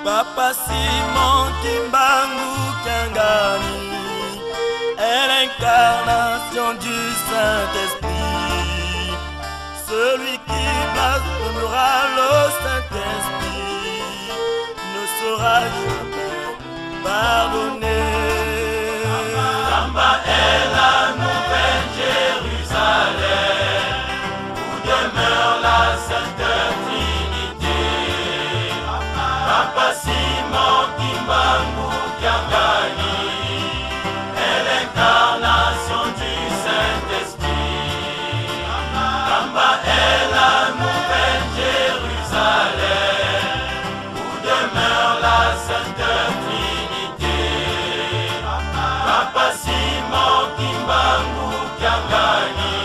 Papa Simon Kimbangu Kiangani est l'incarnation du Saint-Esprit. Celui qui blasphémera le Saint-Esprit ne sera jamais pardonné. Kamba est la nouvelle Jérusalem où demeure la Sainte Trinité. Papa Simon Kimbangu Kiangani est l'incarnation du Saint-Esprit. Kamba est la nouvelle Jérusalem où demeure la Sainte Trinité. Papa Simon Kimbangu Kiangani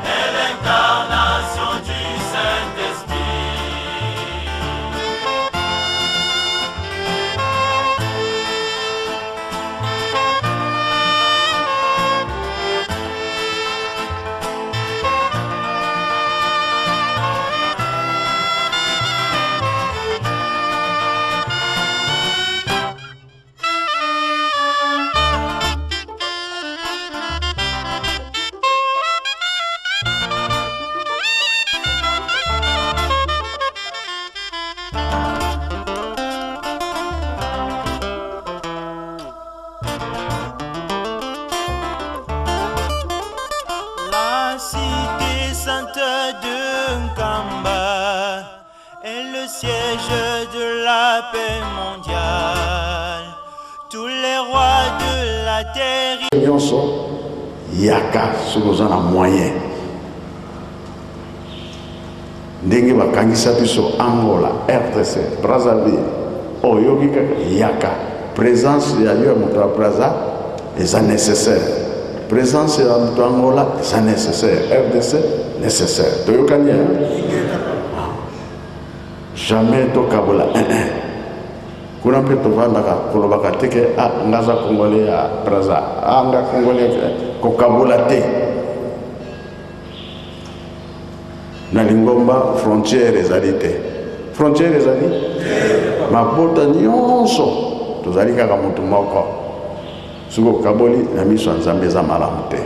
est l'incarnation du Saint-Esprit. La cité sainte de Nkamba est le siège de la paix mondiale. Tous les rois de la terre nyonso yaka soki oza na moyen. Ndenge bakangisa biso Angola, RDC, Brazzaville, oyoki kaka yaka. Présence ya yo ya moto ya Brazza eza nécessaire, présence ya moto ya Angola eza nécessaire, RDC nécessaire. Toyokani ya jamais tokabola 1 kuna mpe tovandaka kolobaka te ke ah, nga aza congolais ya Braza, ah, nga congolais, kokabola te. Na lingomba frontière ezali te, frontière ezali mabota nyonso, tozali kaka motu moko. Soki okaboli na miso ya Nzambe eza malamu te.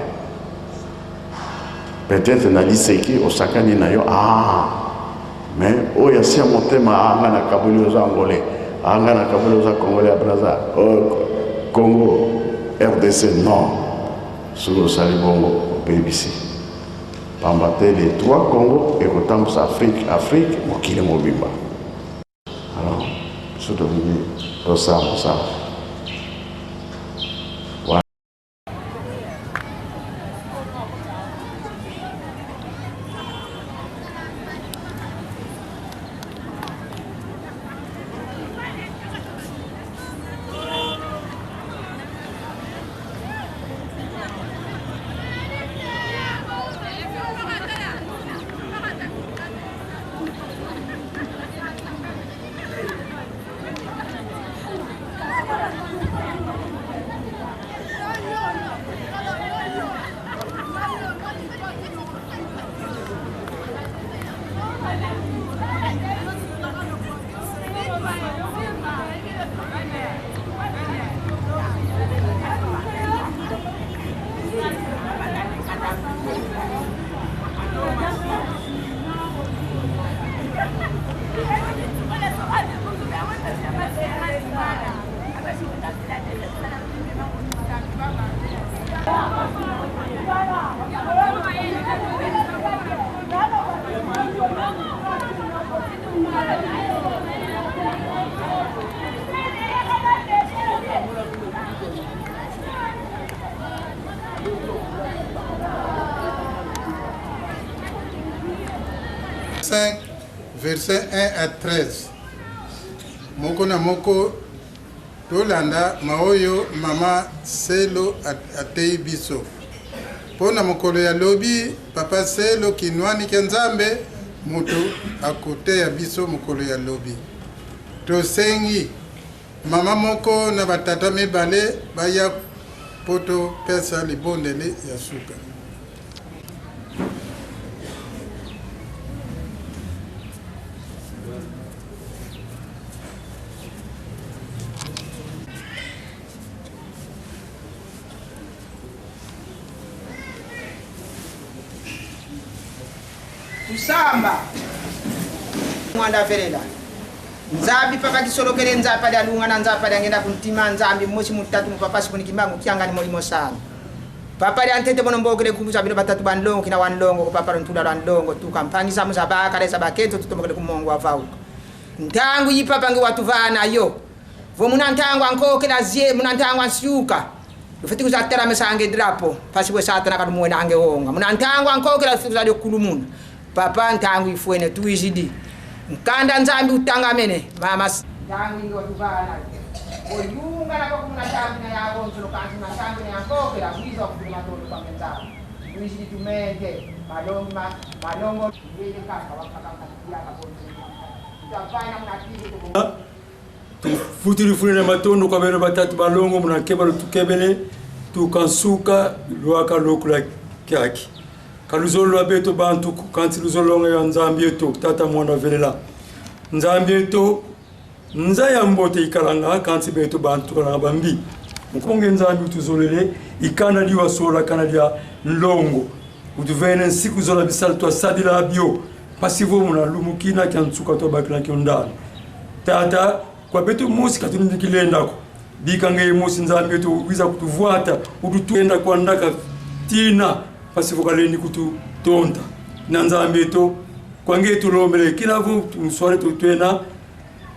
Peut-être na liseki osakani na yo, ah, mais oyo asia motema, ah, nga nakaboli oza angolais, ah, nga nakaboli oza congolais ya Braza, oh, Congo RDC, non. Soki osali bongo obebisi, pamba te les trois Congo ekotambusa Afrique, Afrique mokili mobimba. Alors biso tolingi tosala mosala. Verset 1 à 13. Moko na moko tolanda maoyo mama Selo ateyi biso mpo na mokolo ya lobi. Papa Selo Kinwani ke Nzambe moto akoteya biso mokolo ya lobi. Tosengi mama moko na batata mibale baya mpo topesa libondeli ya suka. Tusamba mwanda velela Nzambi papa kisolokele nzambi pali alunga na nzambi pali angenda kuntima nzambi mosi mutatu mupapa sikuni kimbangu kiangani molimo sana papa lya ntete bono mbokele kubuza bino batatu banlongo kina wanlongo ko papa ntula lwanlongo tuka mpangisa muzabaka leza bakenzo tutomokele kumongo avauka ntangu yipapa ngi watuvana yo vo muna ntangu ankokela zie muna ntangu ansiuka lufiti kuzatela mesange drapo pasi bwe satana kalumuwena ange wonga muna ntangu ankokela lufiti kuzali okulumuna papa ntangu ifwene tuizidi nkanda nzambi utangamene mama ntangu ingi watuvana oyunga nako kumuna ntambi na yawonzolo kanti masambi na yankokela wiza wakutula matondo pamwe nzambi tuizidi tumente malongo malongo ngene kaka wakakakakiyaka Tufutili na matondo kwa beno batatu balongo munakeba lutukebele tukansuka lwaka lokula kyaki kaluzolo lwa beto bantu kanti luzolonga ya nzambi eto tata mwana velela nzambi eto nza ya mbote ikalanga kanti beto bantu kalanga bambi mukonge nzambi tuzolele ikana liwa sola kana lya nlongo utuvene nsiku zola bisala twasadila bio pasivo muna lumukina kya nsuka twabakila kyo ndalo tata kwa betu musi katulindikilendako bikange musi nzambi etu wiza kutuvuata ututuenda kwa ndaka tina pasivo kalendi kututonta na nzambi etu kwange tulombele kilavu tuswale tutwena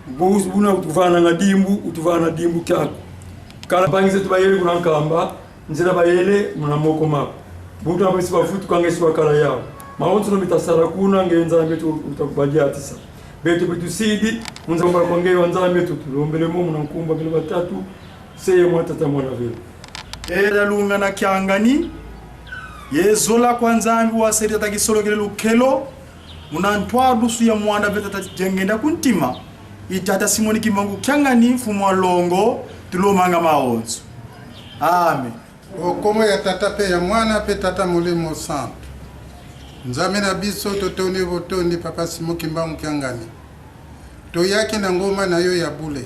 buna utuvana na dimbu utuvana dimbu kyako kala pangize tubayele kuna nkamba nzela bayele muna moko mako butu abesi bafutu kange siwa kala yao maonso no mitasala kuna nge nzambi etu utakubadia atisa betu betusidi munzamba kwange wa nzambi etu tulombele mu muna nkumba bino batatu seye mwa tata mwana vile era lunga na kyangani yezola kwa nzambi wa seri tata kisolokele lukelo muna ntwa lusu ya mwana veta tata jengenda kuntima itata Simoni Kimbangu kyangani mfumu wa longo tulomanga maonso. Amen. Okomo ya tata pe ya mwana pe tata molimo santo nzambe na biso totondi botondi papa Simon Kimbangu Kiangani toyaki na ngoma na yo ya bule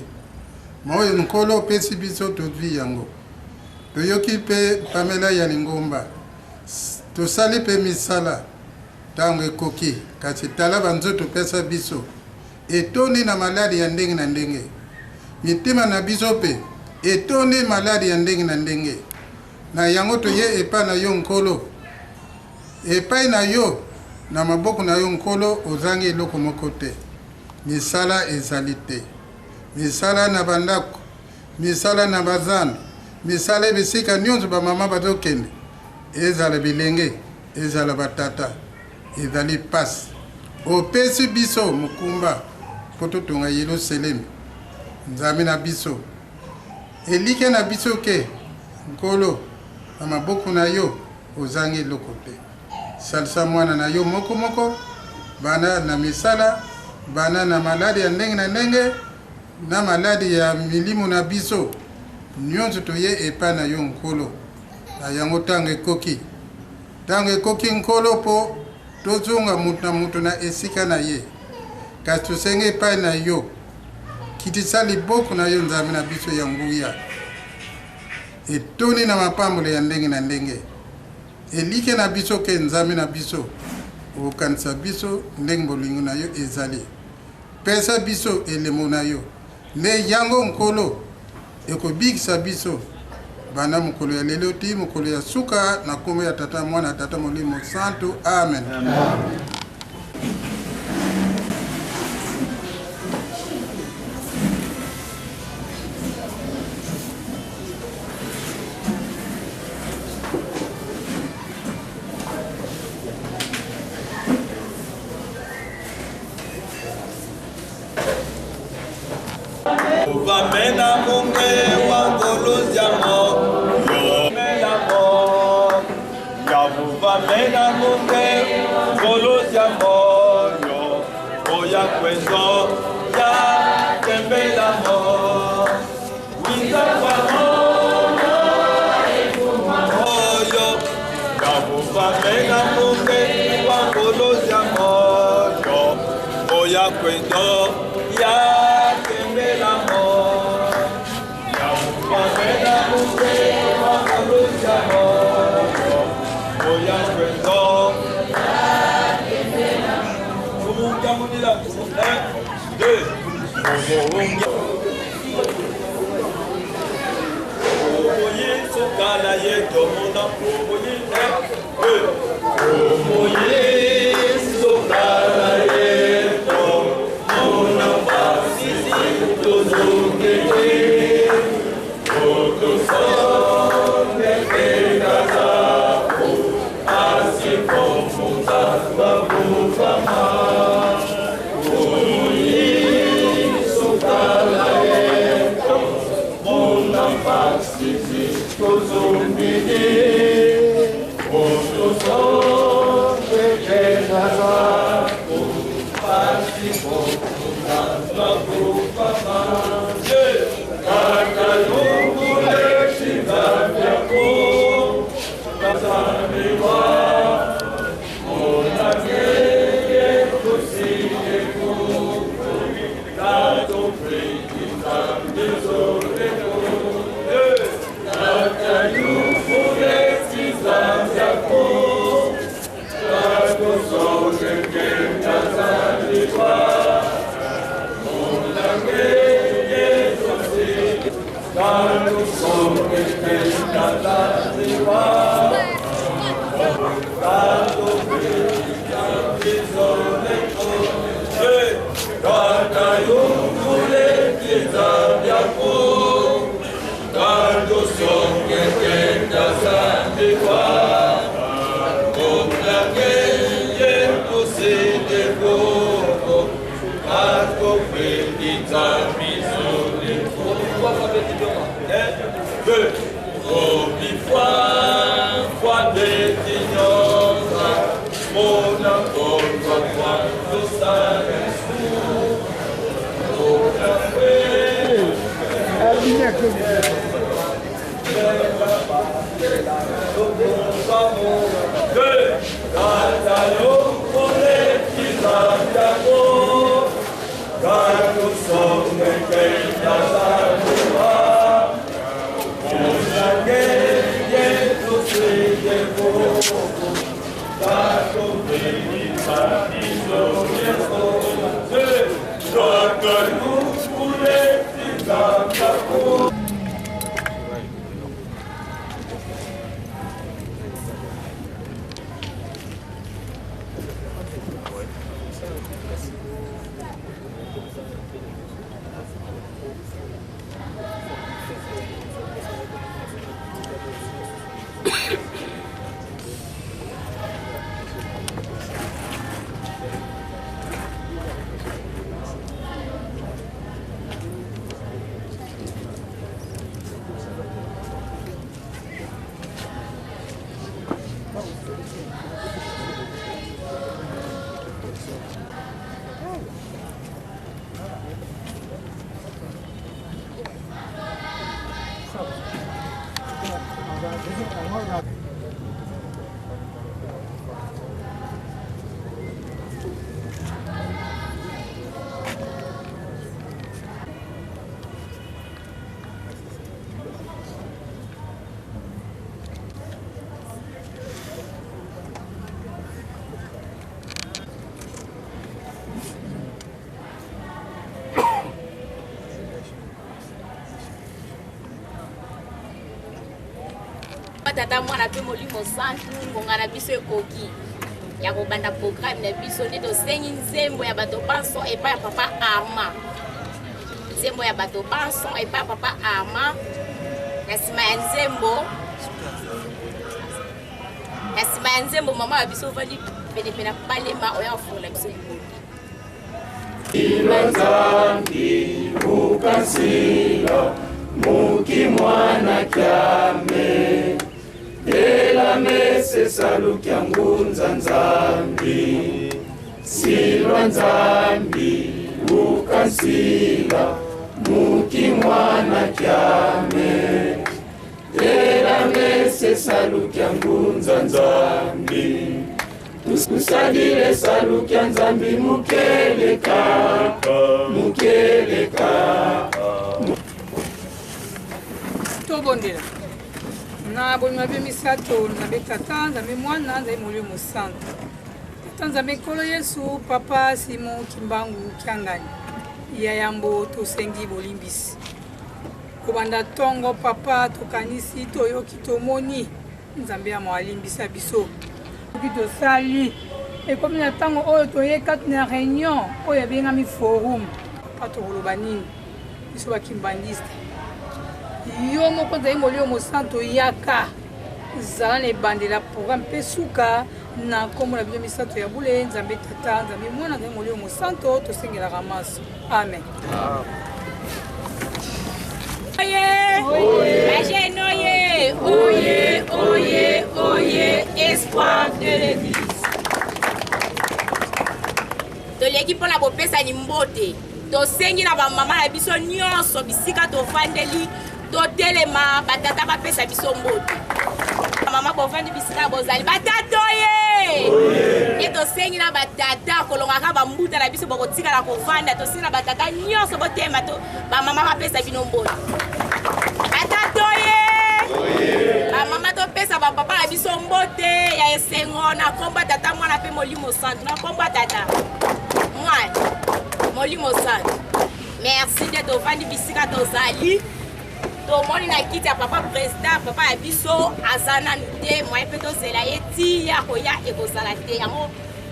maoyo nkolo opesi biso tozwi yango toyoki pe pamela ya lingomba tosali pe misala ntango ekoki kasi tala banzoto pesa biso etondi na maladi ya ndenge na ndenge mitima na biso pe etondi maladi ya ndenge na ndenge na yango toye epai na yo nkolo epai na yo na maboko na yo nkolo ozangi eloko moko te misala ezali te misala na bandako misala na bazando misala ebisika nyonso bamama bazokende ezala bilenge ezala batata ezali pasi opesi biso mokumba mpo totonga Yelusalemi nzambe na biso elike na biso ke nkolo na maboko na yo ozangi eloko te salisa mwana na yo moko moko bana na misala bana na maladi ya ndenge na ndenge na maladi ya milimo na biso nyonso toye epai na yo nkolo na yango ntango ekoki nkolo mpo tozonga moto na moto na esika na ye kasi tosenge epai na yo kitisa liboko na yo nzambe na biso ya nguya etoni na mapambolo ya ndenge na ndenge elike na biso ke nzambe na biso okokanisa biso ndenge bolingo na yo ezali pesa biso elembo na yo nde yango nkolo ekobikisa biso banda mokolo ya lelo ti mokolo ya suka na kombo ya tata mwana tata molimo santo. Amen, amen. Vamena munge wangoluzamo yomelamo yavuvamena munge ngoluzamo yo oya kwezo ya tembelamo wizakwamo yo yavuvamena munge wangoluzamo yo oya kwezo ya tembelamo yavuvamena munge wangoluzamo yo oya kwezo. Tata mwana mpe molimo santu ngonga na biso ekoki ya kobanda programme na biso nde tosengi nzembo ya bato banso epai ya papa arma nzembo ya bato banso epai ya papa arma na nsima ya nzembo na nsima ya nzembo mama ya biso ovandi penepene na palema oya kofungola biso libongi Nzambi ukansila muki mwana kyame Dela mese salukya ngunza Nzambi Silwa Nzambi ukansila muki mwana kyame Dela mese salukya ngunza Nzambi Tusadile salukya Nzambi mukeleka mukeleka Tobondela na bolingo na misato nzambe tata nzambe mwana nzambe molimo mosantu tata nzambe nkolo yesu papa simon kimbangu kiangani. Ya yambo tosengi bolimbisi. Kobanda ntongo papa tokanisi toyoki tomoni Nzambe ya mawa alimbisa biso. Soki tosali ekomi na ntango oyo toye kati na réunion oyo ebengami forum papa tokoloba nini biso bakimbangiste yo moko ozali molimo mosantu yaka zala na ebandela ya programme mpe suka na nkombo na bino misato ya bule nzambe tata nzambe mwana nzambe molimo mosanto tosengelaka maso amen Oye, Oye, oye, oye, oye, oye, espoir de l'église. Toleki mpo na bopesani mbote. Tosengi na bamama na biso nyonso bisika tofandeli totelema, batata bapesa biso mbote. Mama bovandi bisika bozali, batata oye! Ye tosengi na batata kolongaka bambuta na biso bokotikala kovanda. Tosengi na batata nyonso botema to bamama bapesa bino mbote. Batata oye! Bamama topesa bapapa na biso mbote ya esengo na kombo ya tata mwana mpe molimo santu na kombo ya tata mwana molimo santu. Merci nde tovandi bisika tozali tomoni na kiti ya papa president papa ya biso aza nanu te moye mpe tozela ye ti ya koya ekozala te yango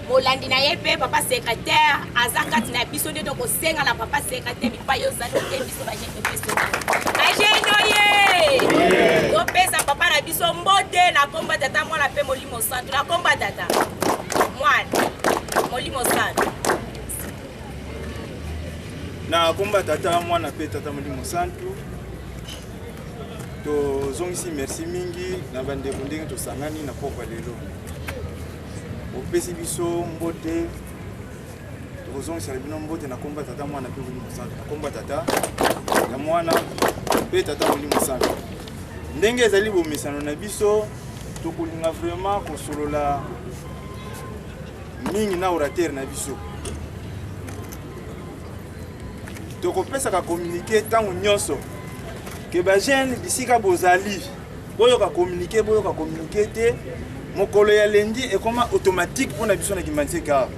molandi na ye mpe papa secrétaire aza kati na biso nde tokosenga na papa secrétaire bipai ozali te biso bajene topeso bajene oye topesa papa na biso mbote na kombo ya tata mwana mpe molimo santu na kombo ya tata mwana molimo santu Na komba tata mwana mpe tata molimo santu tozongisi merci mingi na bandeko ndenge tosangani na pokwa lelo opesi biso mbote tokozongisela bino mbote na komba tata mwana mpe molimo santu na komba tata ya mwana mpe tata molimo santu ndenge ezali bomesano na biso tokolinga vraiment kosolola mingi na orateur na biso tokopesaka communiqué ntango nyonso ke bajeune bisika bozali boyoka communiqué boyoka communiqué te mokolo ya lendi ekoma automatique mpo na biso na kimbantie gare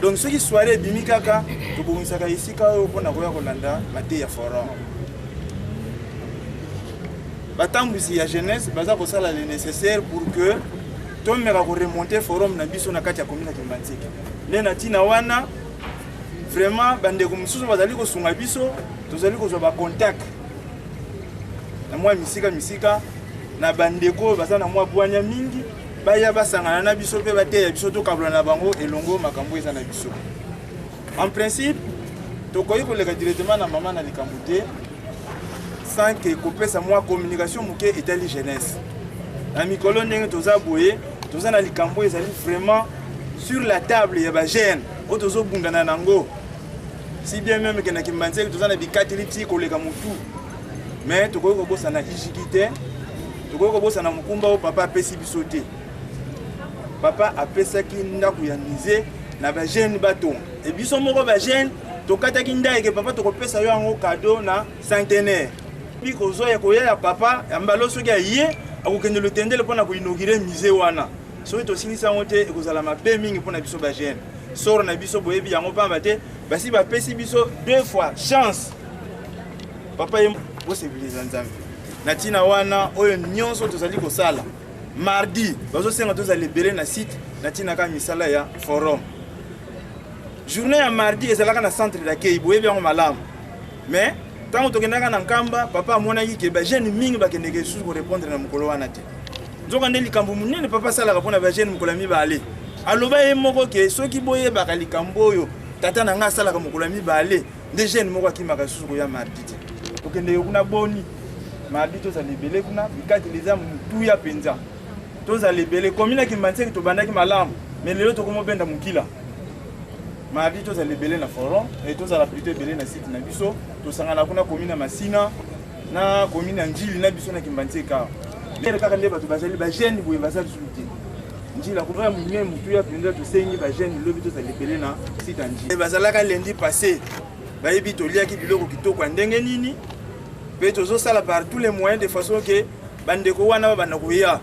donc soki soirée ebimi kaka tobongisaka esika oyo mpo na koya kolanda mateya forum batambwisi ya jeunesse baza kosala le nécessaire pour que tomeka koremonte forum na biso na kati ya commune ya kimbanseke nde na ntina wana vraiment bandeko mosusu bazali kosunga biso tozali kozwa bacontact na mwa misika misika na bandeko oyo baza na mwa bwanya mingi baya basangana na biso mpe bateya biso tokabola na bango elongo makambo eza na biso en principe tokoki koleka directement na mama na likambo te sans que kopesa mwa communication moke etali jeunesse na mikolo ndenge toza boye toza na likambo ezali vraiment sur la table ya bajeune oyo tozobundana nango si bien meme ke na kimbanzeki toza na bikateli ti koleka motu mais tokoki kobosana ijiki te tokoki kobosana mokumba oyo papa apesi biso te papa apesaki ndako ya musée na bajeune batonga e biso moko bajeune tokataki ndai ke papa tokopesa yo yango kado na centenaire mpi kozwa ya koya ya papa ya mbalo soki aye akokende lotendele mpo na koinaugure musée wana soki tosilisi yango te ekozala mabe mingi mpo na biso bajeune soro na biso boyebi yango pamba te basi bapesi biso deux fois chance papa ye bosepelisa nzambe na ntina wana oyo nyonso tozali kosala mardi bazosenga tozala ebele na site na ntina kaka misala ya forum journée ya mardi ezalaka na centre d'accueil boyebi yango malamu mais ntango tokendaka na nkamba papa amonaki ke bajeune mingi bakendeke lisusu korepondre na mokolo wana te nzoka nde likambo monene papa asalaka mpo na bajeune mokolo ya mibale aloba ye moko ke soki boyebaka likambo oyo tata na ngai asalaka mokolo ya mibale nde jeune moko akimaka lisusu koya mardi te tokendeke kuna boni mardi tozala ebele kuna bikateli eza motuya mpenza tozala ebele komi na kimbanseke tobandaki malamu me lelo tokomobenda mokila mardi tozala ebele na forum e tozala plutôt ebele na site na biso tosangana kuna komi na masina na komi na njili na biso na kimbanseke awa kaka nde bato bazali bajeune boye baza lisusu te njila kuna monene motuya mpenza tosengi bajeune lobi tozala ebele na site ya njili bazalaka lundi passé bayebi toliaki biloko kitoko ya ndenge nini mpe tozosala par tous les moyens de façon ke bandeko wana babanda koya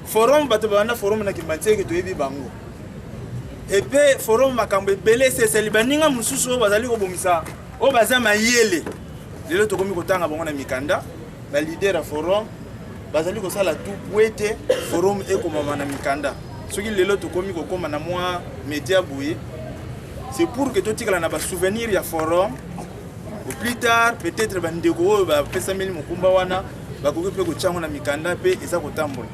forum bato babanda forum na kimbanseke toyebi bango Epe forum makambo ebele eseseli baninga mosusu oyo bazali kobongisa oyo baza mayele lelo tokomi kotanga bango na mikanda. Ba leader ya forum bazali kosala tout po ete forum ekomama na mikanda. Soki lelo tokomi kokoma na mwa media boye, c'est pour que totikala na ba souvenir ya forum. Au plus tard peut-être bandeko oyo bapesameli mokumba wana bakoki mpe kotia yango na mikanda mpe eza kotambola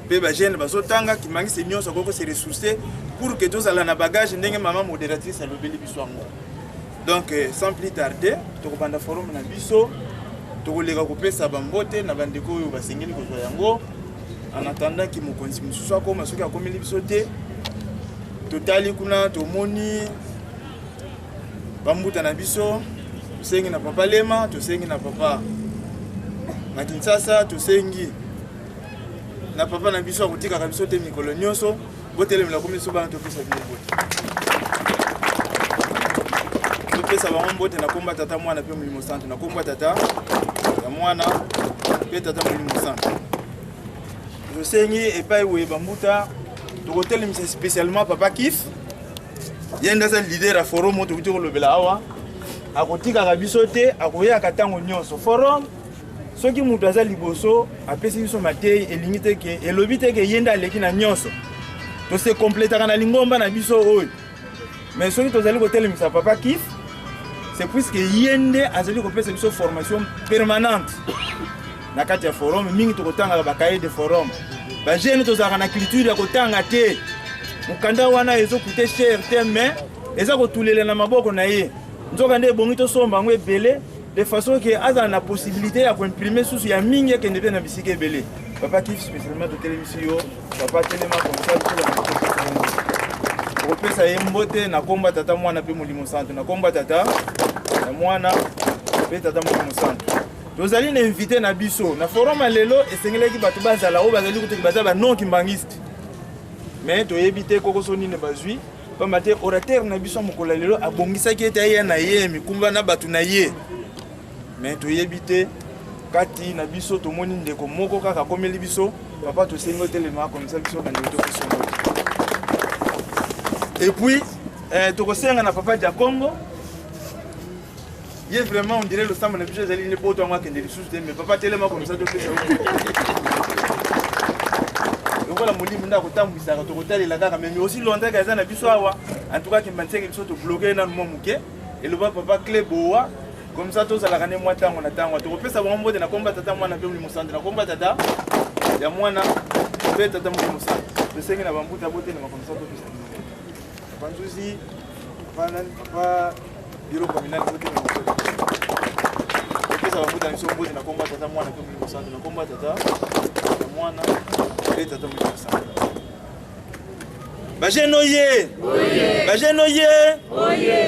mpe bajeune bazotanga kimangisi nyonso akoki kose ressourcer pour que tozala na bagage ndenge mama modératrice alobeli biso yango. Donc sans plus tarder tokobanda forum na biso, tokoleka kopesa bambote na bandeko oyo basengeli kozwa yango en attendant ki mokonzi mosusu akoma. Soki akomeli biso te, totali kuna tomoni bambuta na biso, tosengi na papa Lema, tosengi na papa na Kinshasa, tosengi na papa na biso akotikaka biso te mikolo nyonso. Botelemela komi biso bana, topesa bino mbote, topesa bango mbote na komba tata mwana mpe molimo santu, na komba tata ya mwana mpe tata molimo santu. Tosengi epai boye bambuta, tokotelemisa spécialement papa Kif, ye nde aza leader ya forum oyo tokuti kolobela awa. Akotikaka biso te, akoyaka ntango nyonso forum. Soki moto aza liboso apesi biso matei, elingi te ke elobi te ke ye nde aleki na nyonso. Tose kompletaka na lingomba na biso oyo. Mais soki tozali kotelemisa papa Kif, c'est puisque ye nde azali kopesa biso formation permanente na kati ya forum. Mingi tokotangaka ba cahier de forum, ba jeune tozalaka na culture ya kotanga te. Mokanda wana ezokute cher te, mais eza kotulela na maboko na ye. Nzoka nde ebongi tosomba yango ebele de façon ke azala na possibilité ya koimprime susu ya mingi, ekende mpe na bisika ebele. Papa Kif, spécialement totelemisi yo. Papa, telema comme ça, okopesa ye mbote na komba tata mwana mpe molimo santu, na komba tata ya mwana mpe tata molimo santu. Tozali na invité na biso na forum ya lelo. Esengelaki bato bazala oyo bazali kutoki baza ba non kimbangiste, mais toyebi te kokoso nini bazwi, pamba te orateur na biso ya mokolo ya lelo abongisaki ete aya na ye mikumba na bato na ye, mais toyebi te. Kati na biso tomoni ndeko moko kaka akomeli biso. Papa, tosengi otelema komisa biso bandeko topesa mbote. Et puis tokosenga na papa Diakongo, ye vraiment on dirait losambo na biso ezali nde poto yango akende lisusu te. Mais papa, telema komisa topesa lokola molimo nde akotambwisaka, tokotalela kaka. Mais aussi longtemps aza na biso awa, en tout cas kimbantieke biso tobloke nanu mwa moke, eloba papa Clé Boa. Comme ça tozalaka nde mwa ntango na ntango tokopesa bango mbote na komba tata mwana mpe molimo santu, na komba tata ya mwana mpe tata molimo santu. Tosengi na bambuta botelema comme ça topesa bino mbote. Papa Nzuzi, papa nani, papa bureau communal, botelema topesa bambuta na biso mbote na komba tata mwana mpe molimo santu, na komba tata ya mwana mpe tata molimo santu. Bajeune oye! Bajeune oye!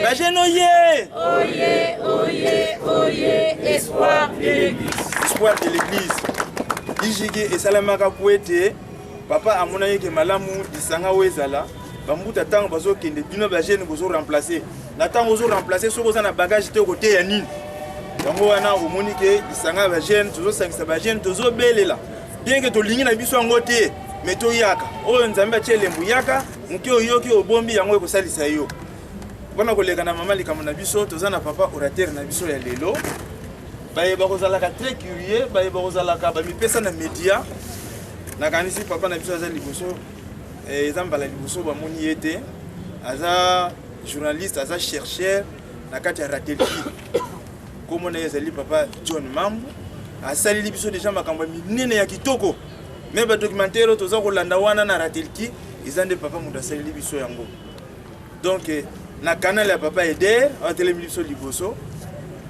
Bajeune oye! Oye, oye, oye, espoir de l'église. Espoir de l'église. Ijigi esalamaka po ete papa amonaki ke malamu lisanga oyo ezala bambuta ntango bazokende, bino bajeune bozo remplacer. Na ntango ozo remplacer, soki oza na bagage te, okoteya nini? Yango wana omoni ke lisanga ya bajeune, tozosangisa bajeune, tozobelela bien ke tolingi na biso yango te, me toyaka oyo Nzambe atie elembo. Yaka moke, oyoki, obombi yango, ekosalisa yo mpona koleka na mama likambo na biso. Toza na papa orateur na biso ya lelo. Bayeba kozalaka très curieux, bayeba kozalaka bamipesa na media. Nakanisi papa na biso aza liboso, eza mbala liboso bamoni ye te. Aza journaliste, aza chercheur na kati ya Ratelki. Kombo na ye ezali papa John Mambu. Asaleli biso deja makambo ya minene ya kitoko, me badocumentaire oyo toza kolanda wana na Ratelki, eza nde papa moto asaleli biso yango. Donc na canal ya papa Eder atelemi biso liboso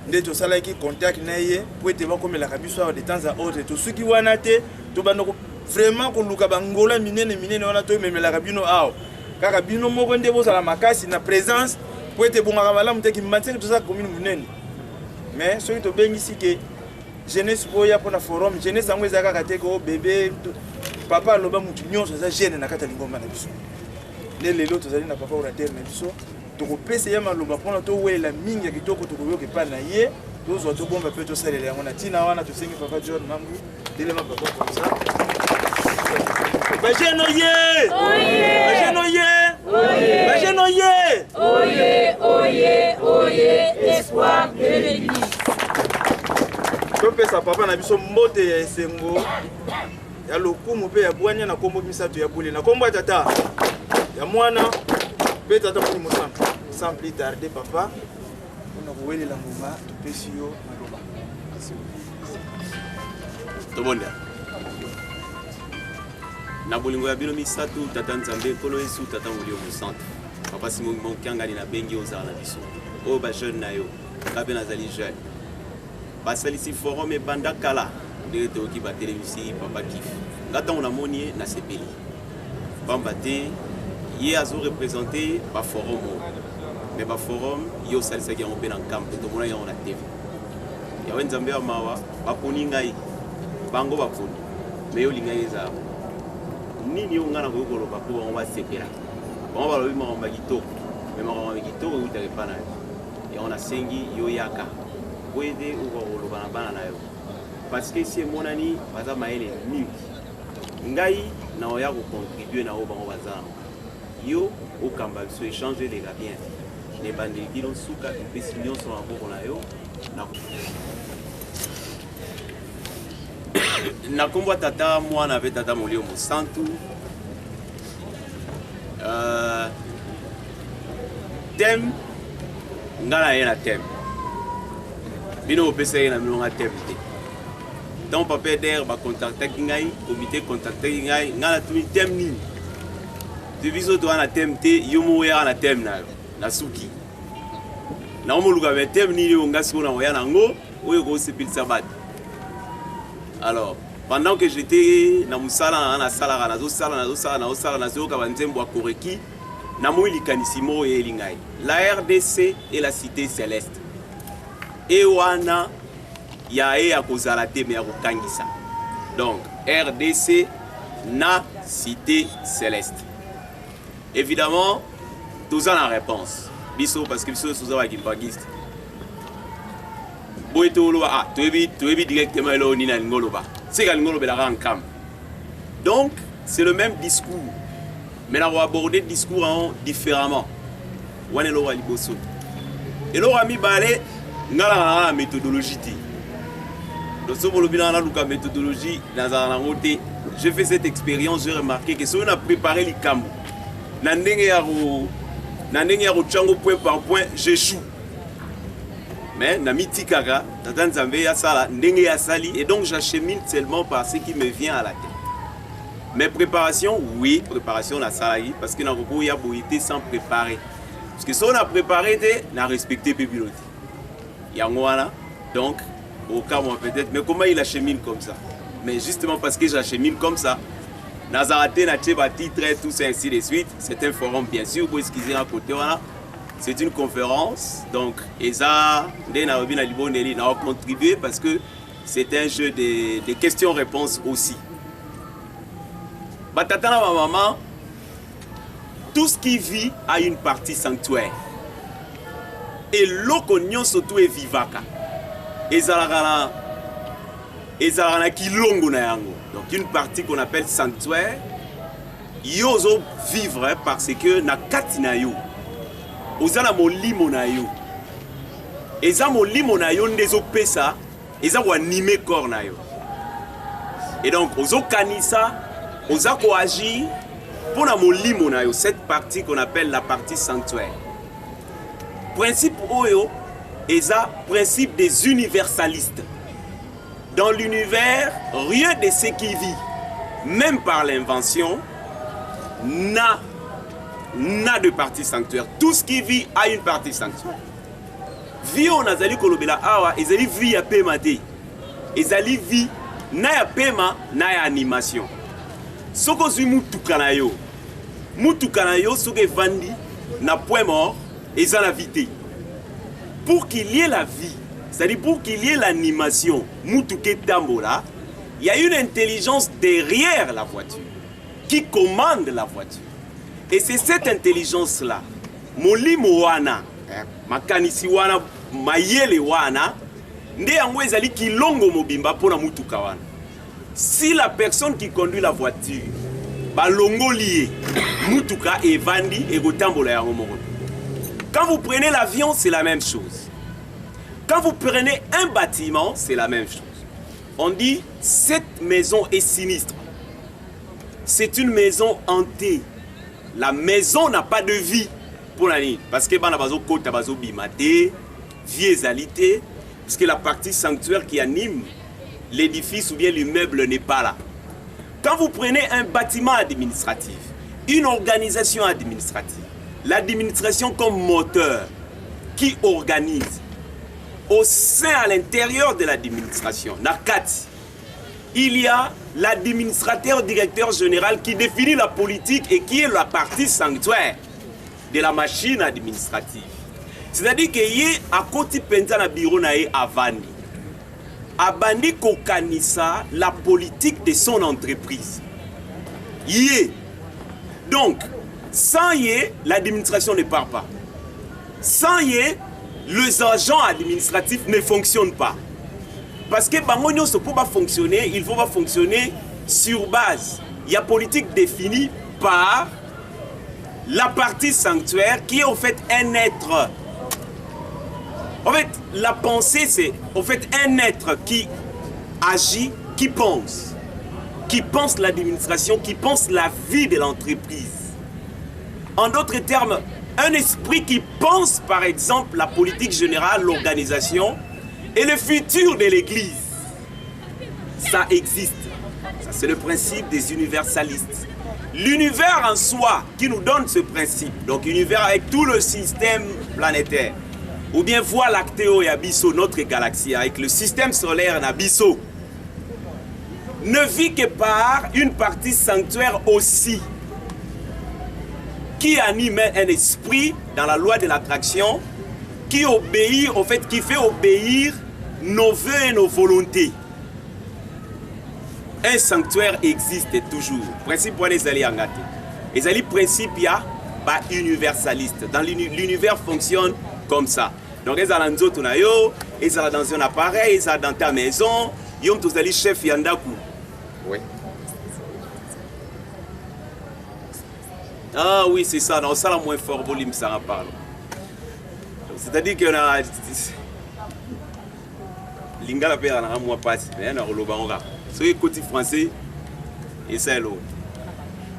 nde tosalaki contact na ye po ete bakomelaka biso awa de temps à autre. Tosuki wana te, tobanda vraiment koluka bangola minene minene wana tomemelaka bino awa. Kaka bino moko nde bozala makasi na présence po ete ebongaka malamu te. Kimbanseke toza commune monene, mais soki tobengisi ke jeunesse boya mpona forum jeunesse, yango eza kaka te ko bebe. Papa aloba motu nyonso aza jeune na kati ya lingomba na biso. Nde lelo tozali na papa orateur na biso, tokopesa ye maloba mpona towelela mingi ya kitoko tokoyoka epai na ye, tozwa, tobomba mpe tosalela yango. Na ntina wana tosengi papa John Mambu, telema papa comme ça. Bajeune oye! Bajeune oye! Oye, oye, espoir de l'Église. Topesa papa na biso mbote ya esengo ya lokumu mpe ya bwanya na nkombo misato ya bule na nkombo ya tata ya mwana mpe tata molimo santu. Sans plus tarder papa, mpona kowelela ngonga topesi yo maloba. Tobondela. Na bolingo ya bino misato, Tata Nzambe, Nkolo Yesu, Tata Molimo Mosantu. Papa Simon Kiangani nabengi ozala na biso. Oyo ba jeune na yo, nga mpe nazali jeune. Basalisi forum ebanda kala ndenge toyoki batelemisi papa Kif. Nga ntango namoni ye nasepeli. Pamba te ye azo représenter ba forum oyo. Mais ba forum ye osalisaki yango mpe na nkambo tomonaki yango na TV. Yawe Nzambe ya mawa, baponi ngai, bango baponi, me yo olingaki ezala nini? Oyo ngai nakoki koloba mpo bango basepela. Bango balobi makambo ya kitoko, me makambo ya kitoko eutaka epai na yo. Yango nasengi yo yaka mpo ete okoka koloba na bana na yo, parce que esi emonani baza mayele mingi. Ngai naoya kocontribue na oyo bango baza nango, yo okamba biso, échange eleka bien na ebandeli kino nsuka. Topesi nyonso na maboko na yo na nkombo ya Tata, Mwana mpe Tata Molimo Mosantu. Thème nga na ye na thème, bino bopesa ye na bino nga thème te. Ntango papa Eder bakontaktaki ngai, komite kontaktaki ngai, ngai natuni thème nini te. Biso toza na thème te, yo moko oyaka na thème na yo. Nasuki naomoluka me thème nini oyo nga sikoyo nakoya nango oyo ekosepelisa bato. Alors pendant que j'étais na mosala na nga nasalaka, nazosala, nazosala, nazosala, nazoyoka banzembo ya Koreki, namoni likanisi moko eyeli ngai: la RDC et la cité céleste. E wana ya ye ya kozala te, me ya kokangisa. Donc RDC na cité céleste, évidemment toza na réponse biso, parce que biso toza bakimpangiste boye toloba ah, toyebi, toyebi directement eloko nini alingi oloba. Seka alingi olobelaka nkamba. Donc c'est le même discours, mais na koaborder discours yango différemment. Wana eloko ya liboso. Eloko ya mibale, nga nalaka na méthodologie te. Donc soki bolobi nanga naluka méthodologie, nazala nango te. J'ai fait cette expérience, j'ai remarqué que soki na préparé likambo na ndenge ya ko na ndenge ya kotya yango point par point, j'échoue. Mais namitikaka Tata Nzambe asala ndenge asali, et donc j'achemine seulement par ce qui me vient à la tête. Mais préparation, oui, préparation nasalaki, parce que nakoki oya boye te sans préparer, parce que soki na préparé te, na respecte mpe bino te. Yango wana donc okamwa peut-être, mais comment il achemine comme ça? Mais justement parce que j'achemine comme ça, nazala te natie batitre, tout ça, ainsi de suite. C'est un forum, bien sûr, bo excuser na côté wana, c'est une conférence. Donc eza nde nalobi na libondeli na contribuer, parce que c'est un jeu de questions-réponses aussi. Batata na bamama, tout ce qui vit a une partie sanctuaire. Eloko nyonso tu evivaka ezalaka na kilongo na yango, donc une partie qu'on appelle sanctuaire. Yo ozovivre parce que na kati na yo oza na molimo na yo. Eza molimo na yo nde ezopesa, eza koanime corps na yo, et donc ozokanisa, oza koagir mpo na molimo na yo, cette partie qu'on appelle la partie sanctuaire. Principe oyo eza principe des universalistes. Dans l'univers, rien de ce qui vit, même par l'invention, n'a de partie sanctuaire. Tout ce qui vit a une partie sanctuaire. Vie oyo nazali kolobela awa ezali vie ya pema te, ezali vie na ya pema na ya animation. Soki ozwi mutuka na yo, mutuka na yo soki evandi na point mort, eza na vie te. Pour qu'il y ait la vie, c'est-à-dire pour qu'il y ait l'animation, mutuka etambola, il y a une intelligence derrière la voiture qui commande la voiture, et c'est cette intelligence-là, molimo wana, makanisi wana, mayele wana nde yango ezali kilongo mobimba mpona mutuka wana. Si la personne qui conduit la voiture balongoli ye, mutuka evandi, ekotambola yango moko. Quand vous prenez l'avion, c'est la même chose. Quand vous prenez un bâtiment, c'est la même chose. On dit, cette maison est sinistre. C'est une maison hantée. La maison n'a pas de vie. Pour la nuit. Parce que bana bazo kota bazo bimate, vie ezali te, parce que la partie sanctuaire qui anime l'édifice ou bien l'immeuble n'est pas là. Quand vous prenez un bâtiment administratif, une organisation administrative, l'administration comme moteur qui organise au sein, à l'intérieur de l'administration, nakati, il y a l'administrateur directeur général qui définit la politique et qui est la partie sanctuaire de la machine administrative. C'est-à-dire que ye akoti penza na bureau na ye avandi. Abandi kokanisa la politique de son entreprise. Ye. Donc, sans ye, l'administration ne part pas. Sans ye, les agents administratifs ne fonctionnent pas. Parce que bango nyonso pour ba fonctionner, il faut ba fonctionner sur base. Il y a politique définie par la partie sanctuaire qui est au fait un être. En fait, la pensée, c'est au fait un être qui agit, qui pense. Qui pense l'administration, qui pense la vie de l'entreprise. En d'autres termes, un esprit qui pense, par exemple, la politique générale, l'organisation et le futur de l'Église. Ça existe. Ça, c'est le principe des universalistes. L'univers en soi qui nous donne ce principe, donc l'univers avec tout le système planétaire, ou bien Voie lactée et Abysso, notre galaxie, avec le système solaire Nabisso, ne vit que par une partie sanctuaire aussi, qui anime un esprit dans la loi de l'attraction, qui obéit, au fait, qui fait obéir nos voeux et nos volontés. Un sanctuaire existe toujours. Principe wana ezali yanga te. Ezali principe ya ba universaliste. Dans l'univers fonctionne comme ça. Donc ezala nzoto na yo, ezala dans un appareil, ezala dans ta maison, yo moto ozali chef ya ndaku. Oui. Ah oui, c'est ça. Non, ça la moins fort, bolimbisanga parle. C'est-à-dire que na lingala mpe ezalaka mwa mpasi me na koloba yango kaka soki ekoti français esa eloko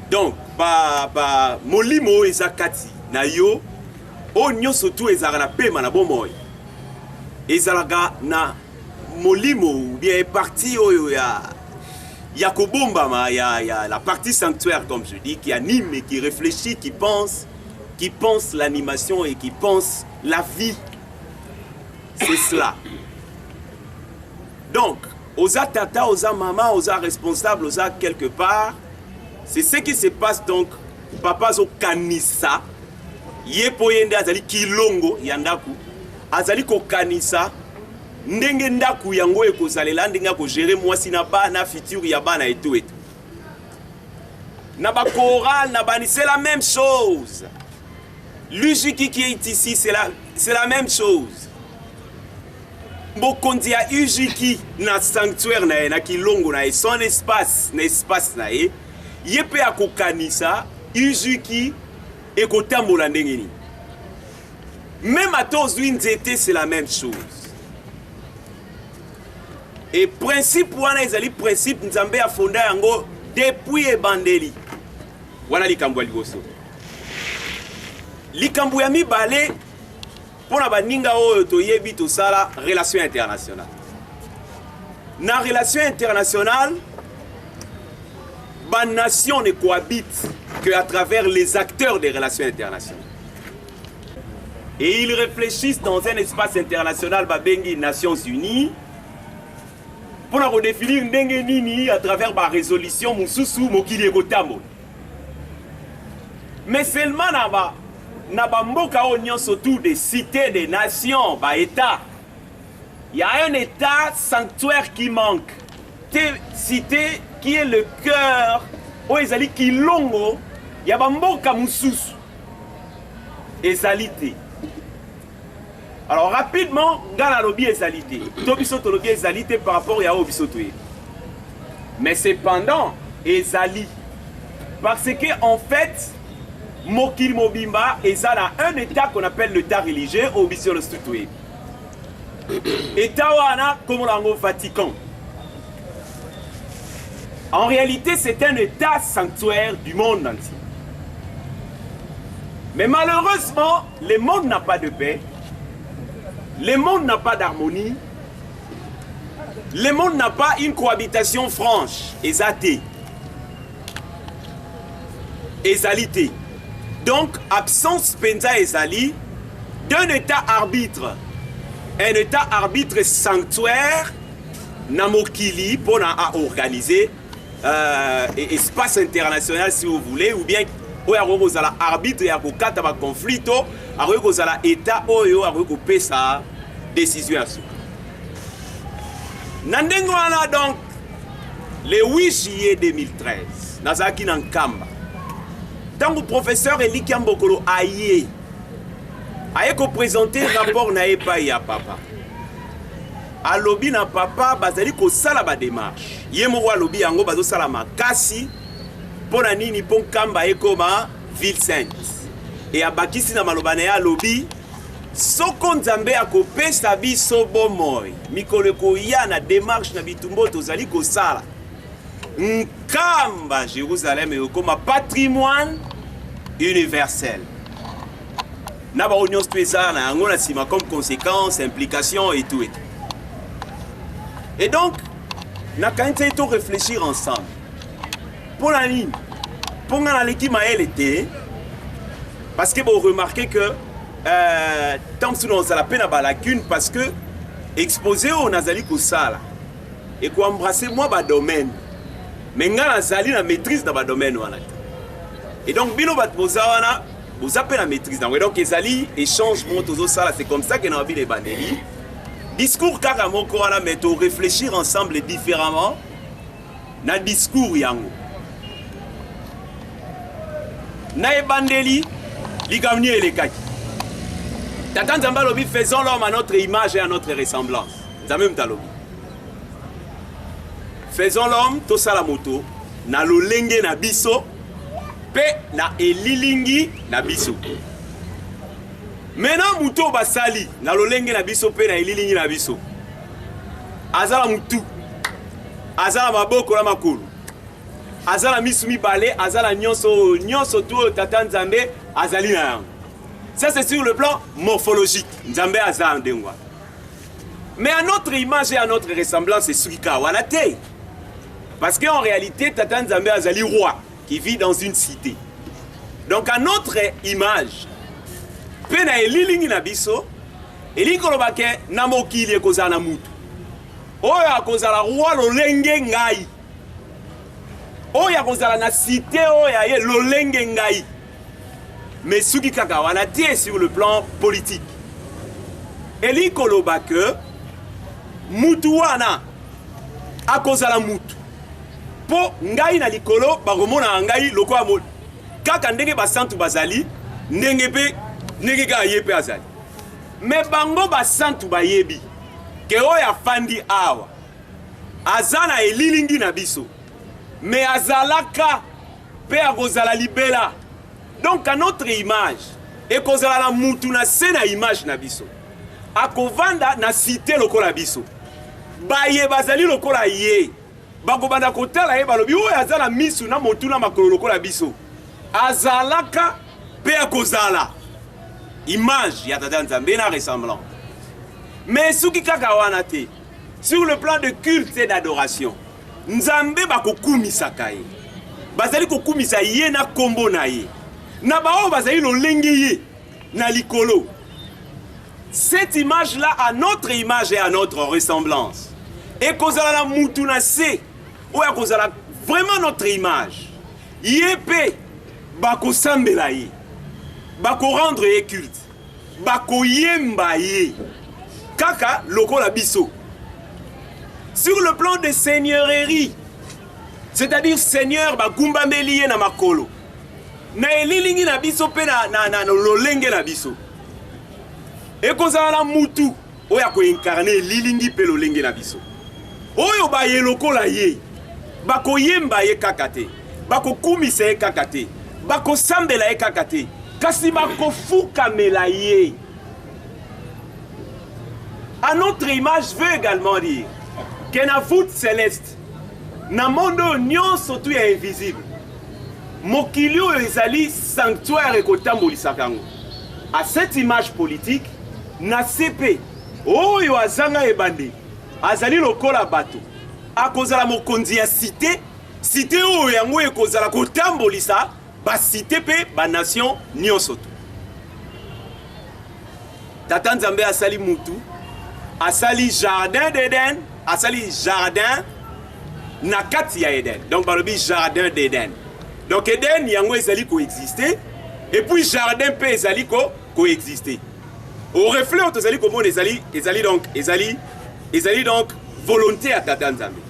donc ba, ba molimo oyo eza kati na yo oyo nyonso tu ezalaka na pema na bomoi ezalaka na molimo ou bien partie oyo ya ya kobombama ya, ya la partie sanctuaire comme je dis qui anime et qui réfléchit qui pense qui pense l'animation et qui pense la vie C'est cela. Donc, oza tata, oza mama, oza responsable, oza quelque part. C'est ce qui se passe donc. Papa azo kanisa ye po ye nde azali kilongo ya ndaku azali kokanisa ndenge ndaku yango ekozalela ndenge akogere mwasi na bana futur ya bana etu etu na bachoral na bani c'est la même chose L'UJK qui est ici, c'est la, la même chose. Mokonzi ya UJK na sanctuaire na ye, na kilongo na ye, son espace, na espace na ye, ye mpe akokanisa UJK ekotambola ndenge nini. Même ata ozwi nzete, c'est la même chose. Et principe wana ezali principe Nzambe afonda yango depuis ebandeli. Wana likambo ya liboso. Likambo ya mibale mpo na baninga oyo toyebi tosala relation internationale. Na relation internationale, ba nations ne cohabitent que à travers les acteurs des relations internationales. Et ils réfléchissent dans un espace international babengi Nations Unies mpo na kodefinir ndenge nini à travers ba résolution mosusu mokili ekotambola. Mais seulement na ba na ba mboka oyo nyonso tout des cités des nations ba états il y a un état sanctuaire qui manque te cité qui est le cœur oyo ezali kilongo ya ba mboka mosusu ezali te. Alors rapidement nga nalobi ezali te to biso tolobi ezali te par rapport ya oyo biso toyebi mais cependant ezali parce que en fait Mokili mobimba eza na un état qu'on appelle l'état religieux oyo biso nyonso tu toyebi. État wana kombo na yango Vatican. En réalité, c'est un état sanctuaire du monde entier. Mais malheureusement, le monde n'a pas de paix. Le monde n'a pas d'harmonie. Le monde n'a pas une cohabitation franche. Eza te. Ezali te. Donc, absence penza ezali d'un état arbitre. Un état arbitre sanctuaire na mokili pona a organiser euh, espace international si vous voulez ou bien oyo akoki kozala arbitre ya kokata baconflit to akoki kozala état oyo akoki kopesa décision ya suka na ndenge wana. Donc le 8 juillet 2013, nazalaki na Nkamba ntango professeur Elikia Mbokolo aye koprésenter rapport na ye epai ya papa. Alobi na papa bazali kosala badémarche, ye moko alobi yango, bazosala makasi. Mpo na nini? Mpo Nkamba ekoma ville sainte. E abakisi na maloba na ye, alobi soko Nzambe akopesa biso bomoi mikolo ekoya, na démarche na bitumba oyo tozali kosala, Nkamba Jérusalem ekokoma patrimoine universel na bango nyonso to eza na yango na nsima comme conséquence, implication et tout et tout. Et donc nakanisi to réfléchir ensemble. Mpo na nini? Mpo nga naleki mayele te, parce que boremarquer que ntango mosusu nazala mpe na balacune, parce que exposé oyo nazali kosala ekoembrasser mwa badomaine, mais nga nazali na maîtrise na badomaine wana te. Et donc bino bato boza wana, boza mpe na maîtrise nango. Et donc ezali échange moko tozosala. C'est comme ça que na babino ebandeli discours kaka moko wana, mais to réfléchir ensemble différemment na discours yango. Na ebandeli, likambo nini elekaki? Tata Nzambe alobi: "Faisons l'homme à notre image et à notre ressemblance." Nzambe moto alobi: "Faisons l'homme", tosala moto na lolenge na biso mpe na elilingi na biso. Maintenant, motu oyo basali na lolenge na biso mpe na elilingi na biso aza na motu, aza na maboko na makolo, aza na misu mibale, aza na nyonso oyo, nyonso tu oyo Tata Nzambe azali na yango. Ça, c'est sur le plan morphologique. Nzambe aza ndenge wana. Mais à notre image et à notre ressemblance, esuki kaka wana te, parce qu'en réalité, Tata Nzambe azali roi qui vit dans une cité. Donc à notre image mpe na elilingi na biso elingi koloba ke na mokili ekozala na mutu oyo akozala roi lolenge ngai, oyo akozala na cité oyo aye lolenge ngai. Mais soki kaka wana te, sur le plan politique, elingi koloba ke mutu wana akozala mutu mpo ngai na likolo bakomonaka ngai lokola kaka ndenge basantu bazali, ndenge mpe ndenge kaka ye mpe azali. Mais bango basantu bayebi ke oyo afandi awa aza na elilingi na biso, mais azalaka mpe akozala libela. Donc à notre image, ekozala na mutu na se na image na biso, akovanda na cité lokola biso. Baye bazali lokola ye bakobanda kotala ye, balobi oyo aza na misu na motu na makolo lokola biso, azalaka mpe akozala image ya Tata Nzambe na ressemblance. Mais soki kaka wana te, sur le plan de culte et d'adoration, Nzambe bakokumisaka ye, bazali kokumisa ye na nkombo na ye na baoyo bazali lolenge ye na likolo. Cette image là, à notre image et à notre ressemblance, ekozala na mutu na se oyo akozala vraiment notre image. Ye mpe bakosambela ye, bakorendre ye culte, bakoyemba ye kaka lokola biso. Sur le plan de seigneurie, c'est-à-dire seigneur, bagumbameli ye na makolo na elilingi na biso mpe na lolenge na biso, ekozala na mutu oyo akoincarner elilingi mpe lolenge na biso, oyo baye lokola ye bakoyemba ye kaka te, bakokumisa ye kaka te. Bakosambela ye kaka te, kasi bakofukamela ye. À notre image veut également dire que na voûte céleste, na monde oyo nyonso tu ya invisible, mokili oyo ezali sanctuaire ekotambolisaka yango. À cette image politique, na se mpe oyo azanga ebandeli azali lokola bato, akozala mokonzi ya cité, cité oyo yango ekozala kotambolisa ba cité mpe ba nation nyonso tu. Tata Nzambe asali mutu, asali jardin d'Eden, asali jardin na kati ya Eden. Donc balobi jardin d'Eden. Donc Eden yango ezali koexister et puis jardin mpe ezali ko koexister. Au reflet oyo tozali komona ezali ezali donc ezali ezali donc volonté ya Tata Nzambe.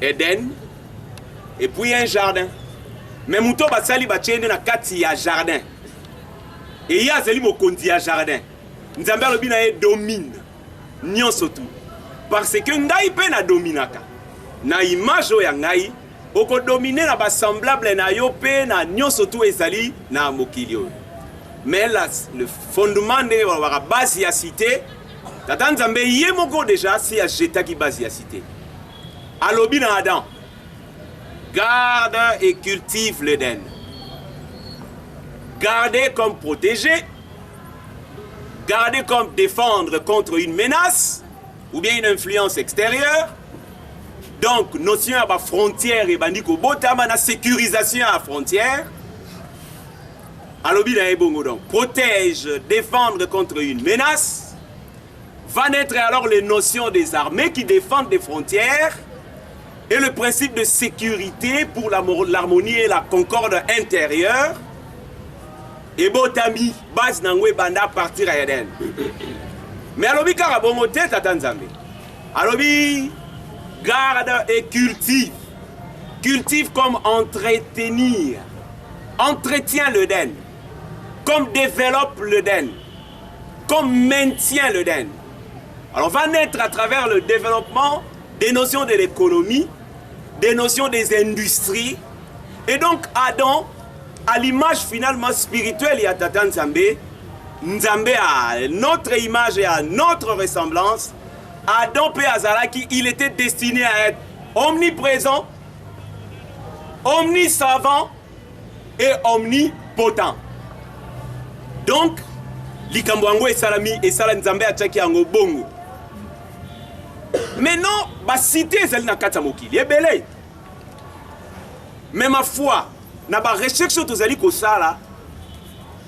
Eden et puis un jardin. Mais moto basali batie nde na kati ya jardin. Et ye azali mokonzi ya jardin. Nzambe alobi na ye domine nyonso tu. Parce que ngai mpe na dominaka. Na image oyo ya ngai, okodomine na basemblable na yo mpe na nyonso tu ezali na mokili oyo. Mais la, le fondement ndenge balobaka base ya cité, Tata Nzambe ye moko deja si ajetaki base ya cité. Alobi na Adam, garde et cultive l'Eden. Garder comme protéger, garder comme défendre contre une menace ou bien une influence extérieure. Donc, notion ya ba frontière ebandi kobotama na sécurisation ya frontière. Alobi na ye bongo donc, protège, défendre contre une menace. Va naître alors les notions des armées qui défendent des frontières et le principe de sécurité pour l'harmonie et la concorde intérieure. Ebotami base nango ebanda à partir ya Eden. Mais alobi kaka bongo te tata Nzambe. Alobi garde et cultive. Cultive comme entretenir. Entretient l'Eden. Comme développe l'Eden. Comme maintient l'Eden. Alors va naître à travers le développement des notions de l'économie, des notions des industries. Et donc Adam, à l'image finalement spirituelle ya Tata Nzambe, Nzambe à notre image et à notre ressemblance, Adam pe azalaki, il était destiné à être omniprésent, omnisavant et omnipotent. Donc, likambo yango esalami, esala Nzambe atiaki yango bongo. Maintenant, ba cité ezali na kati ya mokili ebele. Mais ma foi, na ba recherche oyo tozali kosala,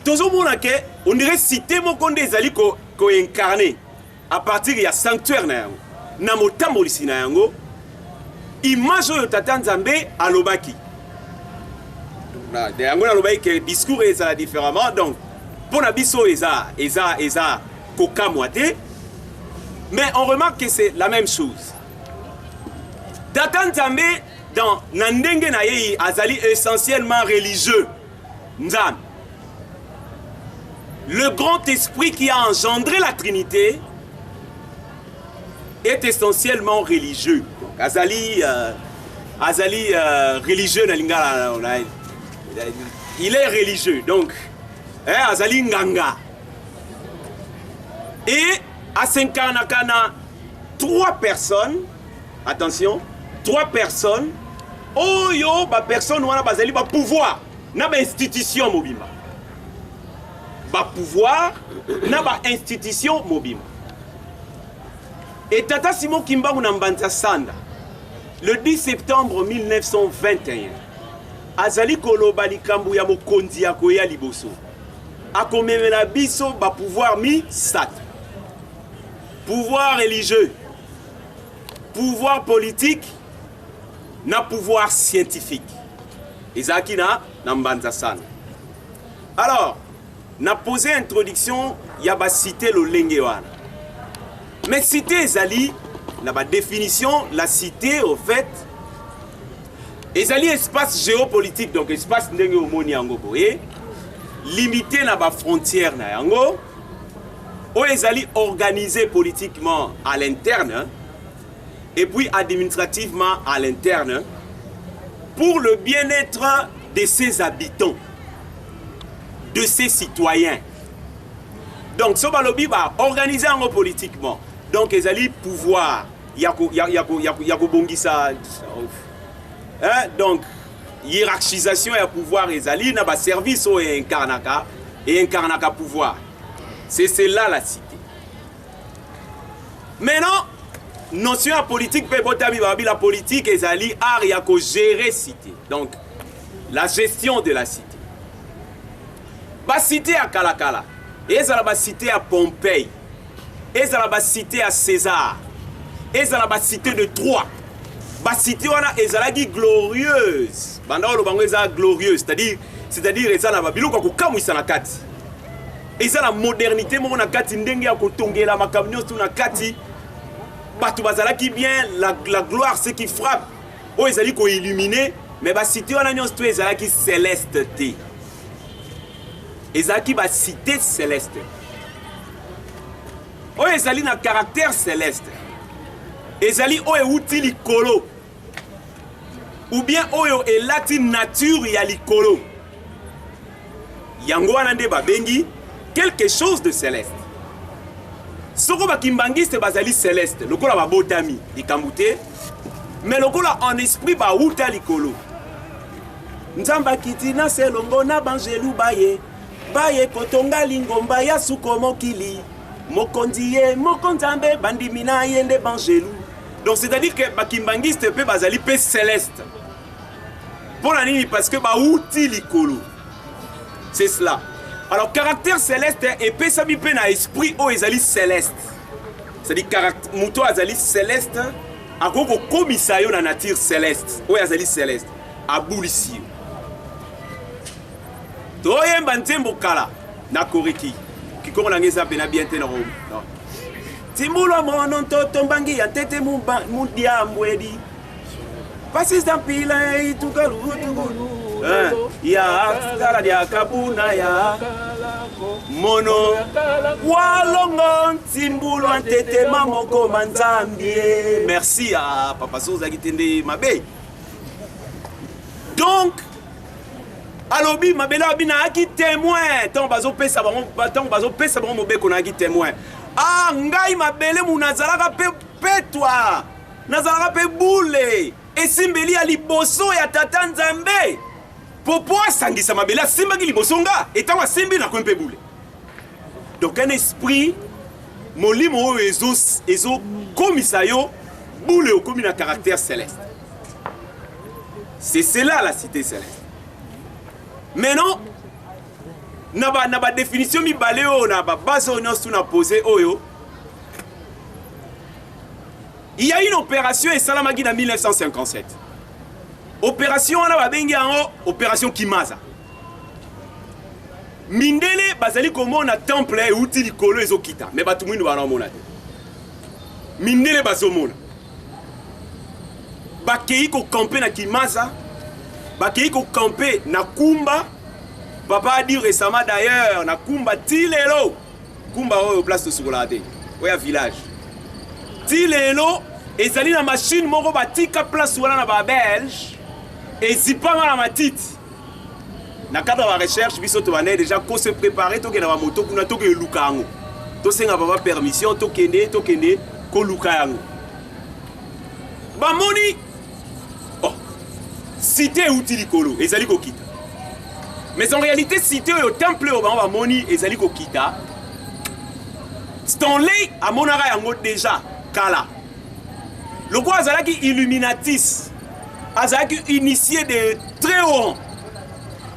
tozomona ke on dirait cité moko nde ezali ko, ko incarner à partir ya sanctuaire na yango, na motambolisi na yango, image oyo Tata Nzambe alobaki. Na yango nalobaki ke discours ezala différemment, donc mpo na biso eza eza eza kokamwa te, mais on remarque que c'est la même chose. Tata Nzambe dans na ndenge na ye azali essentiellement religieux. Nzambe, le grand esprit qui a engendré la Trinité est essentiellement religieux. Donc, azali, euh, azali euh, religieux na lingala, il est religieux. Donc, hein, azali nganga. Et à s'incarnaka na trois personnes, attention, trois personnes, oyo ba personnes wana bazali ba pouvoir na ba institution mobimba. Ba pouvoir na ba institution mobimba. Et Tata Simon Kimbangu na Mbanza Sanda, le 10 septembre 1921, azali koloba likambo ya mokonzi ya koya liboso. Akomemela biso ba pouvoir misato. Pouvoir religieux, pouvoir politique na pouvoir scientifique. Ezalaki na na Mbanza Sanda. Alors, na poser introduction ya ba cité lolenge wana. Mais cité ezali na ba définition, la cité au fait ezali espace géopolitique, donc espace ndenge omoni yango boye, limité na ba frontières na yango, oyo ezali organisé politiquement à l'interne et puis administrativement à l'interne pour le bien-être de ses habitants. de ses citoyens. Donc so balobi ba organiser yango politiquement, donc ezali pouvoir ya ko ya ya ko ya kobongisa, hein, donc hiérarchisation ya pouvoir ezali na ba service oyo incarnaka et incarnaka pouvoir. C'est cela la cité. Maintenant, notion ya politique mpe ebotami, babi la politique ezali art ya kogérer cité, donc la gestion de la cité. Bacité ya kalakala, ezala bacité ya Pompei, ezala bacité ya César, ezala bacité de Troie, bacité wana ezalaki glorieuse. Banda oloba yango eza glorieuse, c'est-à-dire eza na babiloko ya kokamwisa na kati, eza na modernité moko na kati, ndenge ya kotongela makambo nyonso na kati, bato bazalaki bien, la gloire, ce qui frappe oyo ezali koillumine. Mais bacité wana nyonso to ezalaki céleste te, ezalaki bacité céleste oyo ezali na caractère céleste, ezali oyo ewuti likolo ou bien oyo elati nature ya likolo. Yango wana nde babengi quelque chose de céleste. Soko bakimbangiste bazali céleste lokola babotami likambo te, mais lokola en esprit bawuta likolo. Nzambe akiti na se elongo na banjelu baye, baye kotonga lingomba ya suko mokili. Mokonzi ye moko Nzambe, bandimi na ye nde banjelu. Donc c'est-à-dire que bakimbangiste mpe bazali mpe céleste. Mpo na nini? Parce que bawuti likolo. C'est cela. Alors caractère céleste epesami mpe na esprit oyo ezali céleste, c'est-à-dire moto oyo azali céleste akoki kokomisa yo na nature céleste. Oyo azali céleste abulisi yo. Toyemba nzembo kala na koreki kikongo na ngai eza mpena bien te na timbulwa mono ntoto mbangi ya ntete mudiambwedi pasisa mpila ituka lutuku ya kala dia kabuna ya mono walongo ntimbulwa ntete mamoko manzambie. Merci a papa so ozalaki te nde mabe. Donc alobi mabele abi nayaki témoin ntango bazopesa bango, ntango bazopesa bango mobeko, nayaki témoin. Ah, ngai mabele mu nazalaka mpe petwa, nazalaka mpe bule esimbeli ya liboso ya tata Nzambe popo asangisa mabele, asimbaki liboso nga, etango asimbi nakomi mpe bule. Donc un esprit, molimo oyo ezokomisa yo bule, okomi na caractère céleste. C'est cela la cité céleste. Maintenant, na ba définition mibale oyo, na ba base oyo nyonso na posé oyo, il y a une opération esalamaki na 1957. Opération wana babengi yango opération Kimaza. Mindele bazali komona temple euti likolo ezokita, mais bato mwindu bana omona te. Mindele bazomona, bakei kokampe na Kimaza, bakei kokampe na Kumba. Papa a dit récemment d'ailleurs, na Kumba ti lelo, Kumba oyo place tosukolaka te, oyo ya village, ti lelo ezali na machine moko batika place wana na babelge, ezipama na matiti. Na cadre ya barecherche, biso tobandaki déjà kose préparer, tokende bamoto kuna, tokende luka yango, tosenga papa permission, tokende koluka yango. Bamoni, oh, cité euti likolo ezali kokita. Mais en réalité, cité oyo, temple oyo bango bamoni ezali kokita, Stanley amonaka yango déjà kala. Lokola azalaki illuminatis, azalaki initié de très haut rang,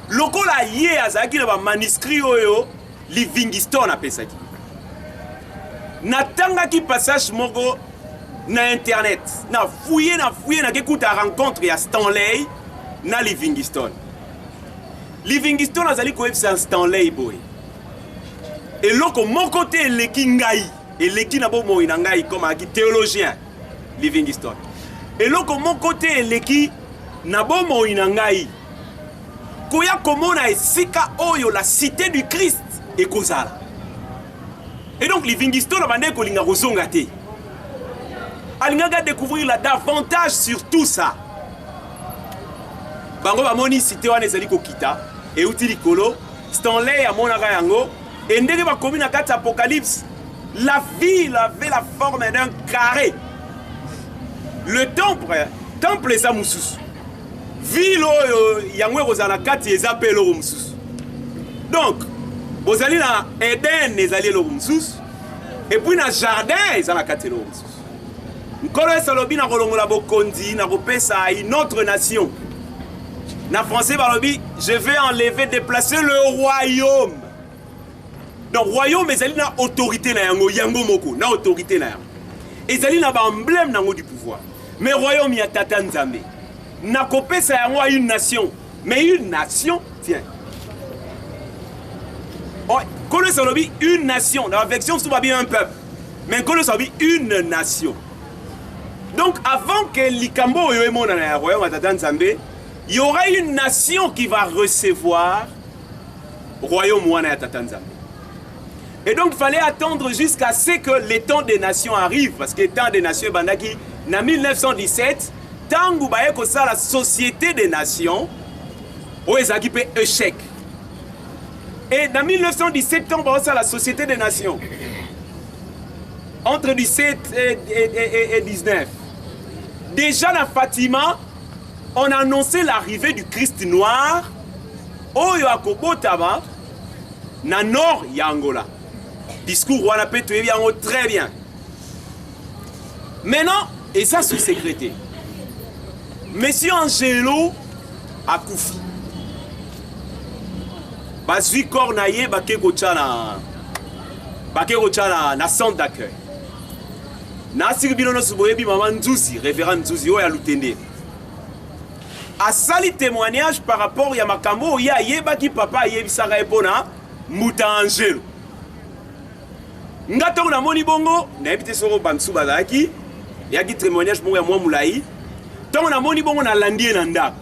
lokola ye azalaki na bamanuscrit oyo Livingstone apesaki. Natangaki passage moko na internet, na fouye na fouye, nakekuta rencontre ya Stanley na Livingstone. Livingstone azali koyebisa Stanley boye: eloko moko te eleki ngai, eleki na bomoi na ngai, comme ayaki théologien Livingstone, eloko moko te eleki na bomoi na ngai koya komona esika oyo la cité du Christ ekozala. Et donc Livingstone abandaki kolinga kozonga te, alingaki découvrir la davantage sur tout ça. Bango bamoni cité wana ezali kokita, euti likolo. Stanley amonaka yango e ndenge bakomi na kati ya Apocalypse, la ville avait la forme d'un carré. Le temple, temple eza mosusu, ville oyo yango ekozala na kati eza mpe eloko mosusu. Donc bozali na Eden ezali eloko mosusu, epuis na jardin eza na kati eloko mosusu. Nkolo Yesu alobi na kolongola bokonzi na kopesa une autre nation. Na français balobi je vais enlever déplacer le royaume. Donc royaume ezali na autorité na yango yango moko na autorité na yango. Ezali na ba emblème nango du pouvoir. Mais royaume ya tata Nzambe na kopesa yango à une nation. Mais une nation, tiens. Oh, Nkolo Yesu alobi une nation. Na version mosusu babi un peuple. Mais Nkolo Yesu alobi une nation. Donc avant que likambo oyo emonana ya royaume ya Tata Nzambe, il y aura une nation qui va recevoir royaume wana ya Tata Nzambe. Et donc il fallait attendre jusqu'à ce que le temps des nations arrive, parce que le temps des nations ebandaki na 1917, tango baye kosala Société des Nations, oyo ezalaki mpe échec. Et na 1917, ntango bakosala Société des Nations, entre 17 et 19, déjà na Fatima, on a annoncé l'arrivée du Christ noir, oyo akobotama na nord ya Angola. Discours wana mpe toyebi yango très bien. Maintenant, eza sous secrété. Monsieur Angelo akufi. Bazwi corps na ye bake kotya na bake kotya na, na centre d'accueil. Nasiki bino nyonso boyebi mama Nzuzi, révérend Nzuzi oyo ya Lutende. Asali témoignage par rapport ya makambo oyo ye ayebaki papa ayebisaka ye mpona Mbuta Angelo. Nga ntango namoni bongo, nayebi te soko bamisusu bazalaki, eyaki témoignage moko ya mwa molai. Ntango namoni bongo, nalandi ye na ndako,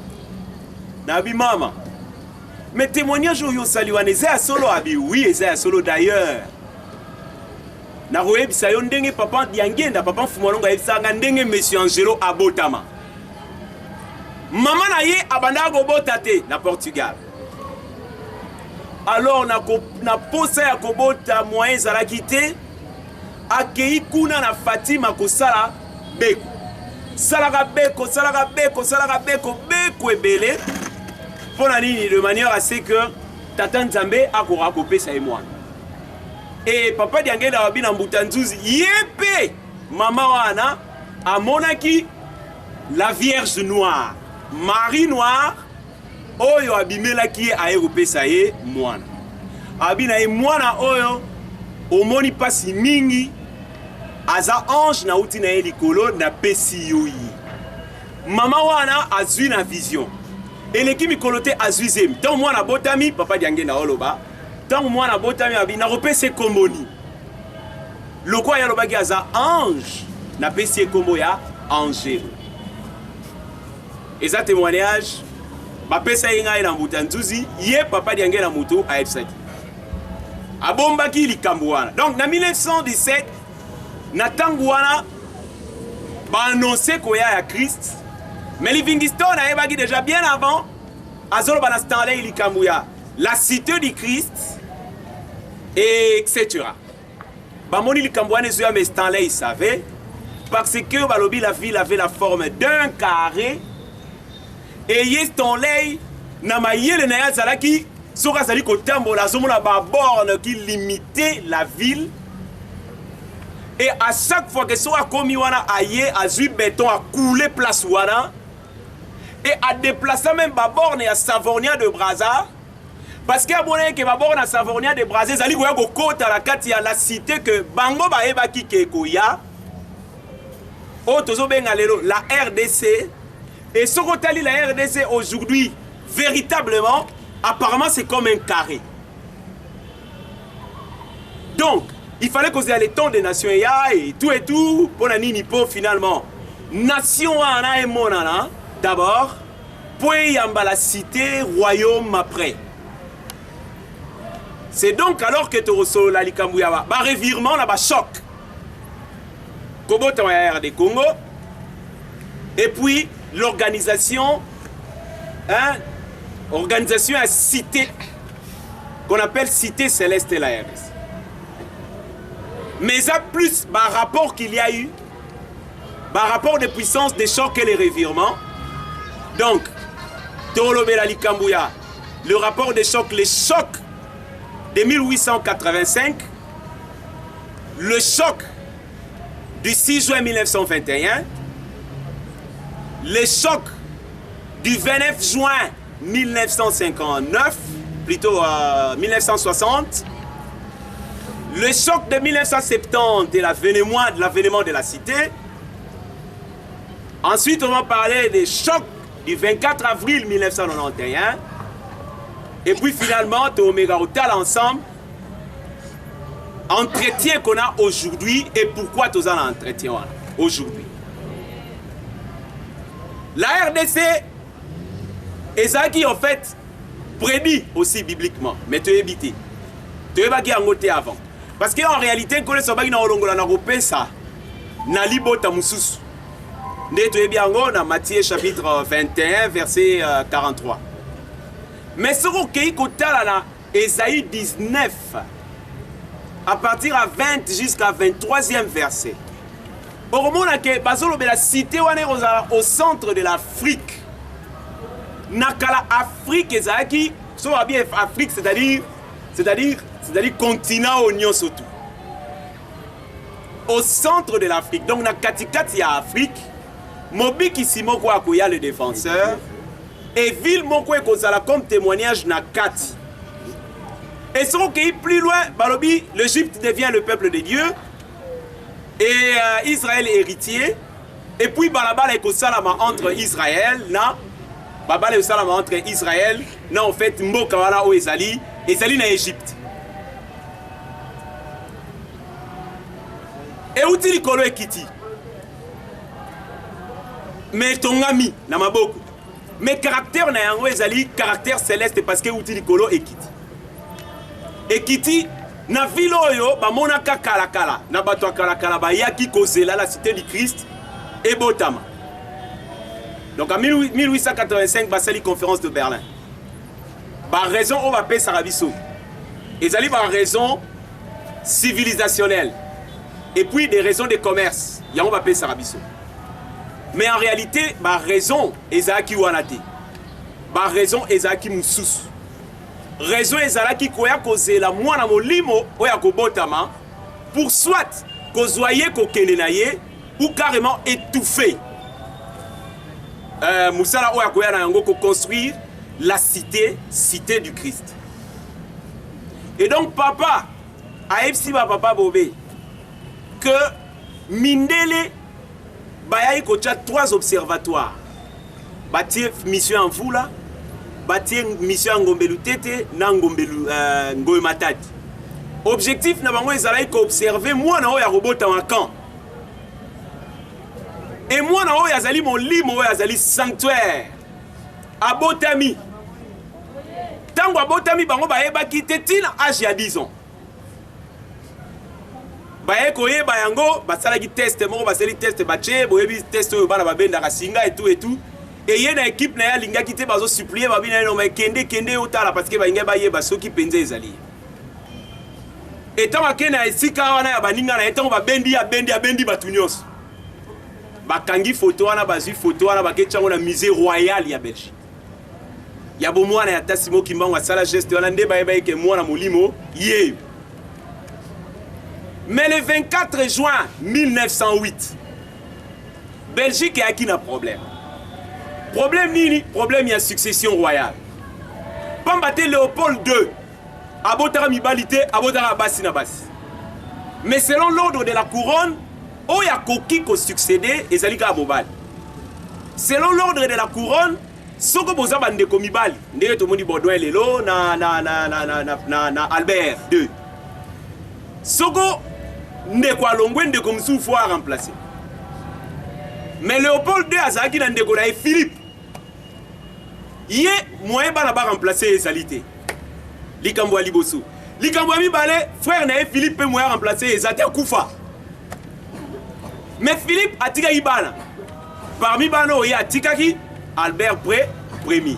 nabi mama, mais témoignage oyo osali wana eza ya solo? Abi oui, eza ya solo. D'ailleurs nakoyebisa yo ndenge papa Diangenda, papa Mfumu Alongo ayebisaka nga ndenge monsieur Angelo abotama. Mama na ye abandaka kobota te na Portugal. Alors na, ko, na posa ya kobota moyen ezalaki te, akei kuna na Fatima kosala beko. Salaka beko, salaka beko, salaka beko, beko ebele. Mpo na nini? De manière à ce que tata Nzambe akoka kopesa ye mwana. E papa Diangenda wabi na Mbuta Nzuzi, ye mpe mama wana amonaki la Vierge Noire, Marie Noire, oyo abimelaki ye aye kopesa ye mwana. Abi na ye mwana oyo omoni pasi mingi, aza ange nauti na ye likolo, napesi yo ye. Mama wana azwi na vision, eleki mikolo te azwi zemi. Ntango mwana abotami, papa Diangenda oloba, ntango mwana abotami abi nakopesa ye kombo nini? Lokola ye alobaki aza ange, napesi ye kombo ya Angelo. Eza témoignage bapesa ye ngai na Mbuta Nzuzi, ye papa Diangenda moto ayebisaki. Abombaki likambo wana. Donc na 1917, na ntango wana baannonce koya ya Christ, mais Livingstone ayebaki déjà bien avant, azoloba na Stanley likambo ya la cité du Christ, et etc. Bamoni likambo wana ezoya, mais Stanley savait, parce que balobi la ville avait la forme d'un carré, et ye Stanley na mayele na ye azalaki soki azali kotambola azomona ba borne qui limitait la ville, et à chaque fois que soki akomi wana aye azwi béton akoule place wana, et a déplacé même ba borne ya Savorgnan de Brazza, parce que amonaki ke ba borne ya Savorgnan de Brazza ezali koya kokota na kati ya la cité que bango bayebaki ke koya oyo tozobenga lelo la RDC. Et soki otali la RDC aujourd'hui, véritablement, apparemment c'est comme un carré. Donc il fallait kozela le temps des nations eya et tout et tout mpona nini, mpo finalement nation wana emonana d'abord mpo eyamba la cité royaume après. C'est donc alors que tokosolola likambo ya ba revirement na ba choc kobotama ya RD Congo, et puis l'organisation, hein, organisation ya cité. qu'on appelle Cité Céleste la RDC. Mais ça plus par rapport qu'il y a eu, par rapport de puissance des chocs et les revirements. Donc, Tolobela Likambuya, le rapport des chocs, les chocs de 1885, le choc du 6 juin 1921, le choc du 29 juin 1959, plutôt 1960, le choc de 1970 et l'avènement de la cité. Ensuite, on va parler des chocs du 24 avril 1991. Et puis finalement, Omega Hotel ensemble, entretien qu'on a aujourd'hui et pourquoi tous en entretien aujourd'hui. La RDC, ezalaki en fait prédit aussi bibliquement, mais tu évité. Tu es yango te avant. Parce que en réalité, nkolo sobaki na olongola na kopesa na libota mususu. Nde toyebi yango na Matthieu chapitre 21 verset 43. Mais soki okei kotala na Esaïe 19 à partir à 20 jusqu'à 23e verset, okomona ke bazolobela cité wana ekozala au centre de l'Afrique. Na kala Afrique ezalaki, so babi Afrique, c'est-à-dire continent oyo nyonso tout. Au centre de l'Afrique, donc na katikati ya Afrique, mobikisi moko akoya, le défenseur, et ville moko ekozala comme témoignage na kati. Et soki okei plus loin, balobi l'Égypte devient le peuple de Dieu et Israël héritier. Et puis balabala ekosalama entre Israël na babala ekosalama entre Israël na en fait mboka wana oyo ezali na Égypte. Euti likolo ekiti, mais etongami na maboko, mais caractère na yango ezali caractère céleste parce que euti likolo ekiti. Ekiti na ville oyo bamonaka kalakala na bato ya kalakala bayaki kozela la cité du Christ ebotama. Donc en 1885 basali conférence de Berlin. Baraison oyo bapesaka biso ezali baraison civilisationnelle et puis des raisons de commerce, yango bapesaka biso. Mais en réalité, baraison ezalaki wana te, baraison ezalaki mosusu. Raison ezalaki koya kozela mwana molimo oyo akobotama pour soit kozwa ye kokende na ye ou carrément étouffer mosala oyo akoya na yango koconstruire la cité du Christ. Et donc papa ayebisi bapapa bobe que mindele bayaki kotia trois observatoires, batie mission ya mvula, batie mission ya Ngombelu Tete na Ngombelu Ngoyo Matadi. Objectif na bango ezalaki koobserve mwana oyo akobotama quand, e mwana oyo azali molimo oyo azali sanctuaire abotami. Ntango abotami, bango bayebaki te ntina age ya 10 ans. Baye koyeba yango, basalaki test moko, basali test, batie, boyebi test oyo bana babendaka singa etu etu. Eye na équipe na ye alingaki te, bazosupplier babi na ye noma ekende kende otala, parce que balingai bayeba soki mpenza ezali ye. Etango akende na esika wana ya baninga na ye, ntango babendi, abendi, abendi bato nyonso, bakangi foto wana, bazwi foto wana, baketi yango na Musée royal ya Belgique. Ya bomwana ya tata Simon Kimbangu asala geste wana nde bayeba eke mwana molimo ye. Mais le 24 juin 1908, Belgique eyaki na problème. Problème nini? Problème ya succession royale, pamba te Léopold II abotaka mibali te, abotaka basi na basi. Mais selon l'ordre de la couronne, oyo akoki kosuccéder ezali kaka mobali. Selon l'ordre de la couronne, soko boza bandeko mibali, ndenge tomoni Baudouin lelo na Albert II, soko ndeko alongwe, ndeko mosusu faut aremplacer. Mais Léopold II azalaki na ndeko na ye Philippe, ye moyen bana baremplacer ezali te. Likambo ya liboso. Likambo ya mibale, frère na ye Philippe mpe moyen remplacer eza te, akufa. Mais Philippe atikaki bana. Parmi bana oyo ye atikaki, Albert Premier.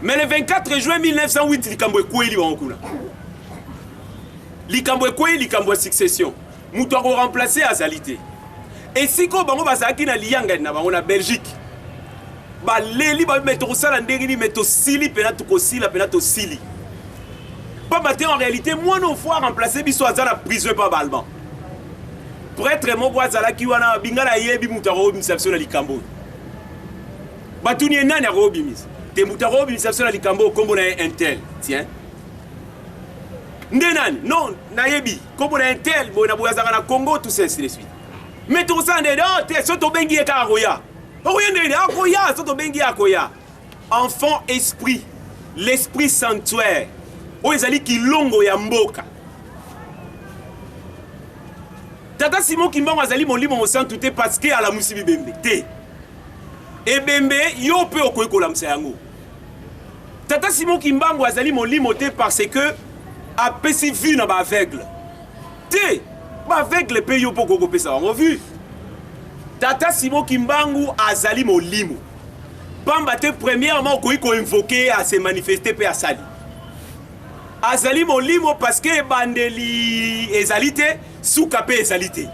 Mais le 24 juin 1908 likambo ekweli bango kuna. Likambo ekwei, likambo ya succession. Moto akoremplace azali te. Esika oyo bango bazalaki na liyangani na bango na Belgique, baleli ba me tokosala ndenge nini, me tosili mpena, tokosila mpena, tosili. Pamba te en réalité mwana oyo faut aremplace biso aza na prison epa ba allemand. Prêtre moko azalaki wana, binga nayebi moto akobimisa biso na likambo oyo. Batuni ye nani akobimisa te, moto akobimisa biso na likambo oyo nkombo na ye intel. Tiens, nde nani? Non, nayebi nkombo na intel boye na boye, azalaka na Congo, tout ça ainsi de suite. Mais tokosala nde oh, te so tobengi ye kaka akoya. Okoya ndenge nini? Akoya so tobengi ye akoya. Enfant esprit, l'esprit sanctuaire oyo ezali kilongo ya mboka. Tata Simon Kimbangu azali molimo mosantu te parce que alamusi bibembe te. Ebembe yo mpe okoki kolamusa yango. Tata Simon Kimbangu azali molimo te parce que apesi vue na ba aveugle te. Ba aveugle mpe yo mpe okoki kopesa bango vue. Tata Simon Kimbangu azali molimo pamba te premièrement okoki koinvoke ye ase manifeste mpe asali. Azali molimo parce que ebandeli ezali te, suka mpe ezali te.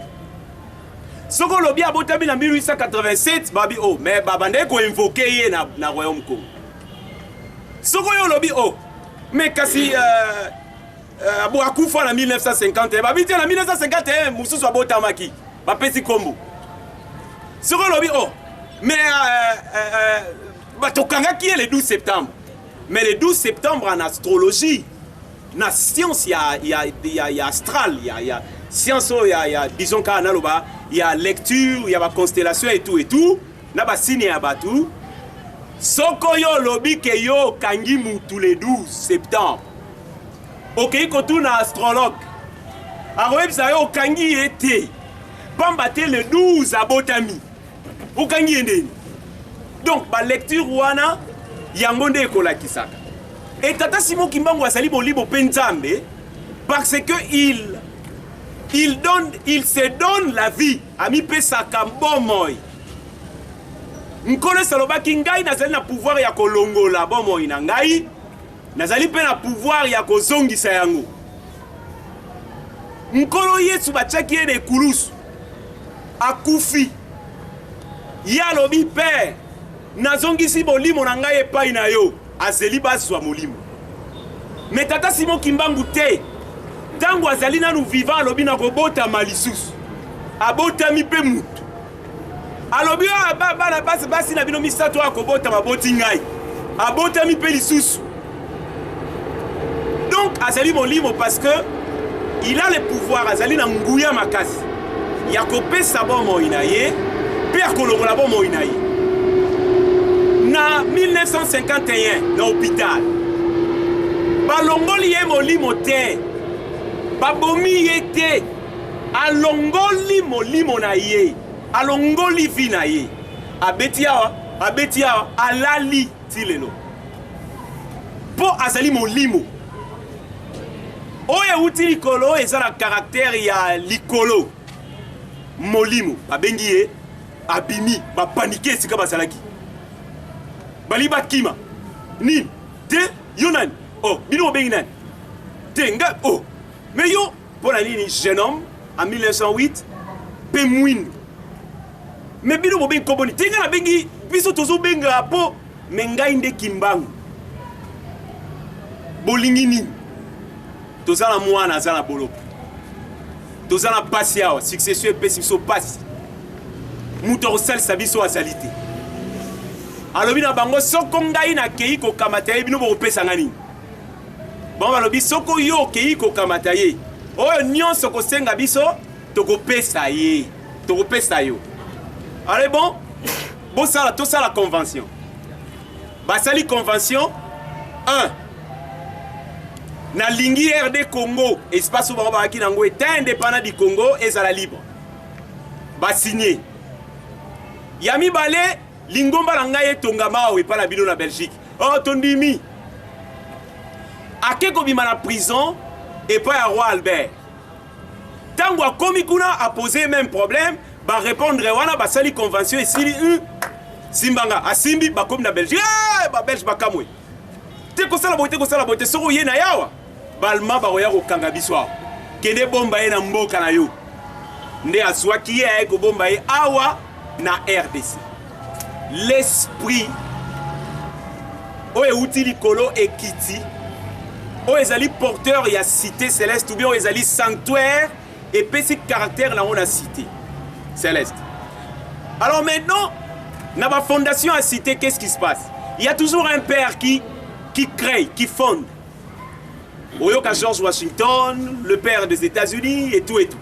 Soki olobi abotami na 1887, babi oh, mais babandaki koinvoke ye na, na royaume Congo. Soki oyo olobi oh, mais kasi euh, euh, akufa na 1951, babi te na 1951 mosusu abotamaki, bapesi kombo. Soki olobi oh, mais euh, euh, euh, tokangaki ye le 12 septembre. Mais le 12 septembre en astrologie, na science ya, ya, ya, ya astral, ya, ya science oyo ya, ya disons kaka naloba ya lecture ya ba constellation et tout et tout, na ba signe ya bato, soko yo olobi ke yo okangi mutu le 12 septembre, okei kotuna astrologue, akoyebisa yo okangi ye te, pamba te le 12 abotami. Okangi ye ndeni? Donc ba lecture wana yango nde ekolakisaka. Et tata Simon Kimbangu azali molimo pe Nzambe parce que il il donne, il se donne la vie, amipesaka bomoi. Nkolo Yesu alobaki ngai nazali na pouvoir ya kolongola bomoi na ngai, nazali mpe na pouvoir ya kozongisa yango. Nkolo Yesu batiaki ye na ekulusu, akufi. Ye alobi, Père, nazongisi molimo na ngai epai na yo. Azeli bazwa molimo. Me tata Simon Kimbangu te, ntango azali nanu vivant alobi nakobotama lisusu. Abotami mpe mutu. Alobi ah, bana basi, basi na bino misato oyo akobotama aboti ngai. Abotami mpe lisusu. Donc azali molimo parce que il a le pouvoir, azali na nguya makasi ya kopesa bomoi na ye mpe ya kolongola bomoi na ye. Na 1951 na hôpital balongoli ye molimo te, babomi ye te, alongoli molimo na ye, alongoli vie na ye, abeti awa, abeti awa, alali ti lelo mpo azali molimo oyo euti likolo, eza na caractère ya likolo. Molimo babengi ye, abimi, bapanike esika bazalaki, bali bakima nini te, yo nani? Oh, bino bobengi nani te nga? Oh, mais yo mpo na nini jeune homme en 1908 mpe mwindu, me bino bobengi nkombo nini te? Nga nabengi, biso tozobenga mpo me ngai nde Kimbangu. Bolingi nini? Toza na mwana aza na boloko, toza na pasi awa, succession epesi biso pasi, moto akosalisa biso azali te. Alobi na bango, soko ngai nakei kokamata ye, bino bokopesa ngai nini? Bango balobi, soko yo okei kokamata ye, oyo nyonso kosenga biso tokopesa ye, tokopesa yo. Allez bon, bosala, tosala convention. Basali convention 1 nalingi RD Congo, espace oyo bango bazalaki nango etat indépendant du Congo ezala libre. Basigne. Ya mibale, lingomba na ngai etongama awa epai na bino na Belgique. Oh, tondimi. Ake kobima na prison epai ya roi Albert. Tango akomi kuna a poser même problème, ba répondre wana basali convention esili un simbanga asimbi bakomi na Belgique. Eh, ba Belge bakamwe. Te kosala boye te, kosala boye te. Soki oye na yawa, balma bakoya kokanga biso awa. Kende bomba ye na mboka na yo. Nde azwaki ye aye kobomba ye awa na RDC. L'esprit oyo euti likolo ekiti, oyo ezali porteur ya cité céleste ou bien oyo ezali sanctuaire, epesi caractère nango na cité céleste. Alors maintenant, na ba fondation ya cité, qu'est-ce qui se passe? Il y a toujours un père qui crée, qui fonde. Oyoka George Washington, le père des États-Unis, et tout et tout.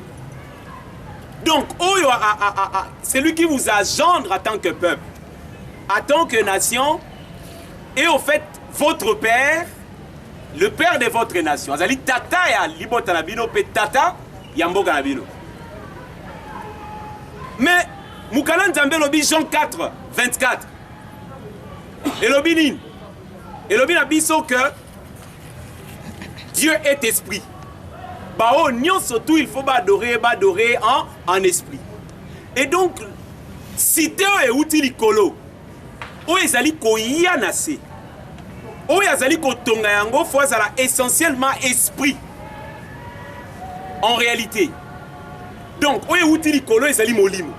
Donc, oyo, a, a, a, a, c'est lui qui vous engendre en tant que peuple, en tant que nation, et au fait, votre père, le père de votre nation. Azali tata ya libota na bino, pe tata ya mboka na bino. Mais, mukana Nzambe elobi Jean 4, 24. Elobi nini? Elobi na biso que Dieu est esprit. Bao nyonso tout il faut badorer, badorer en esprit. Et donc, cité oyo euti likolo, oyo ezali koya na se, oyo azali kotonga yango, faut azala essentiellement esprit. En réalité. Donc, oyo euti likolo ezali molimo.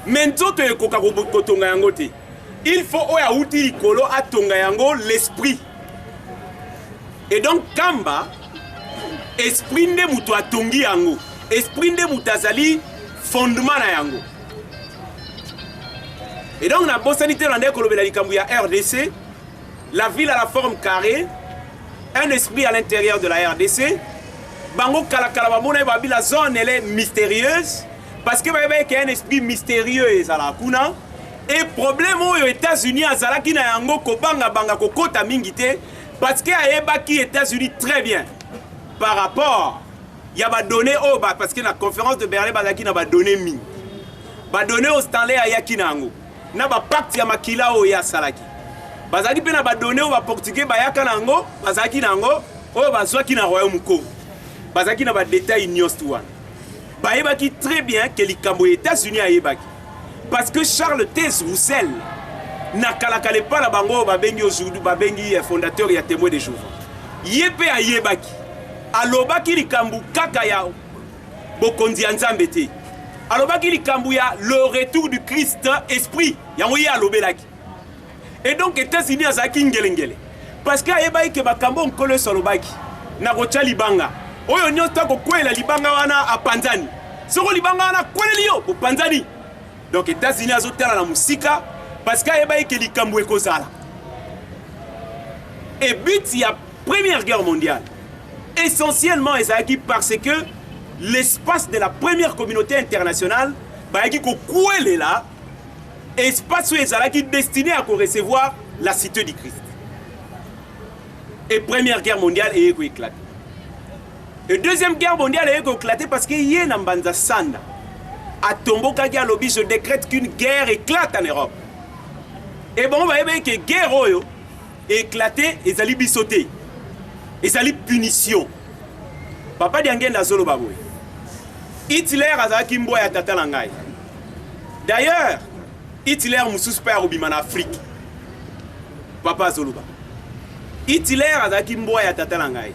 Mais nzoto ekoka kotonga yango te. Il faut oyo auti likolo atonga yango l'esprit. Et donc Kamba, esprit nde moto atongi yango. Esprit nde moto azali fondement na yango. Et donc na bosani te na kolobela likambo ya RDC, la ville à la forme carrée, un esprit à l'intérieur de la RDC. Bango kala kala bamona babi la zone elle est mystérieuse parce que bayeba que un esprit mystérieux ezala kuna. Et problème oyo États-Unis azalaki na yango kobanga banga kokota mingi te parce que ayebaki États-Unis très bien par rapport ya ba données oyo ba, parce que na conférence de Berlin bazalaki na ba données mingi. Ba données oyo Stanley ayaki na yango na ba pacte ya makila oyo ye asalaki. Bazalaki pe na ba données oyo ba portugais bayaka na yango, bazalaki na yango oyo bazwaki na royaume Congo. Bazalaki na ba détails nyonso wana. Bayebaki très bien que likambo ya États-Unis ayebaki. Parce que Charles Taze Russell na kalakala epa na bango oyo babengi aujourd'hui, babengi fondateur ya Témoin de Jéhovah. Ye pe ayebaki. Alobaki likambo kaka ya bokonzi ya Nzambe te. Alobaki likambo ya le retour du Christ esprit. Yango ye alobelaki. Et donc États-Unis azalaki ngelengele. Parce que ayebaki ke makambo Nkolo Yesu alobaki na kotia libanga. Oyo nyonso akokwela libanga wana apanzani. Soko libanga wana akweleli yo, bopanzani. Donc États-Unis azotala na mosika parce que ayebaki ke likambo ekozala. Et but ya Première Guerre mondiale essentiellement ezalaki parce que l'espace de la première communauté internationale bayaki kokwelela espace oyo ezalaki destiné à recevoir la cité du Christ. Et Première Guerre mondiale eye koéclater. Et Deuxième Guerre mondiale eye koéclater parce que ye na Mbanza Sanda atombokaki alobi je décrète qu'une guerre éclate en Europe. Et bon bayebaki ke guerre oyo éclater ezali biso te. Ezali punition. Papa Diangenda azoloba boye. Hitler azalaki mbwa ya tata na ngai. D'ailleurs, Hitler mosusu mpe akobima na Afrique. Papa azoloba. Hitler azalaki mbwa ya tata na ngai.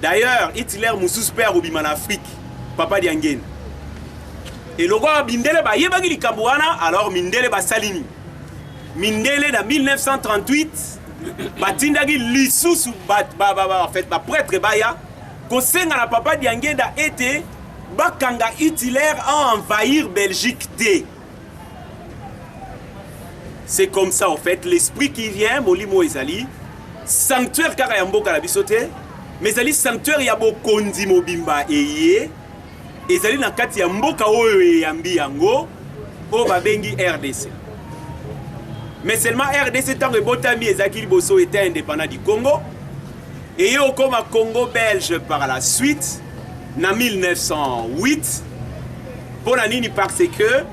D'ailleurs, Hitler mosusu mpe akobima na Afrique. Papa Diangenda. Et lokola mindele bayebaki likambo wana, alors mindele basali nini? Mindele na 1938 batindaki lisusu en fait, ba prêtre baya kosenga na Papa Diangenda ete bakanga Hitler a envahir Belgique te. C'est comme ça en fait, l'esprit qui vient, molimo ezali sanctuaire kaka ya mboka na biso te, mais ezali sanctuaire ya bokonzi mobimba eye ezali na kati ya mboka oyo eyambi yango oyo babengi RDC. Mais seulement RDC ntango ebotami ezalaki liboso état indépendant du Congo eye okoma Congo belge par la suite na 1908. Pona nini? Parce que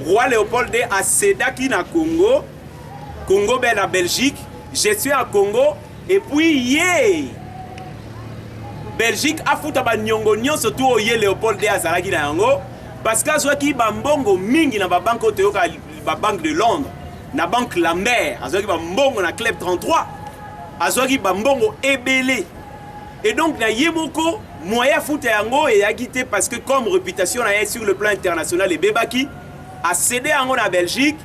roi Léopold II acédaki na Congo, Congo belge à Belgique, gestion ya Congo, et puis ye Belgique afuta ba nyongo nyonso tu oyo ye Léopold II azalaki na yango, parce que azwaki ba mbongo mingi na ba banque oyo toyoka ba banque de Londres, na banque Lambert, azwaki ba mbongo na Club 33. Azwaki bambongo ebele. Et donc na ye moko moyen afuta yango eyaki te parce que comme réputation na ye sur le plan international ebebaki, acédé yango na Belgique.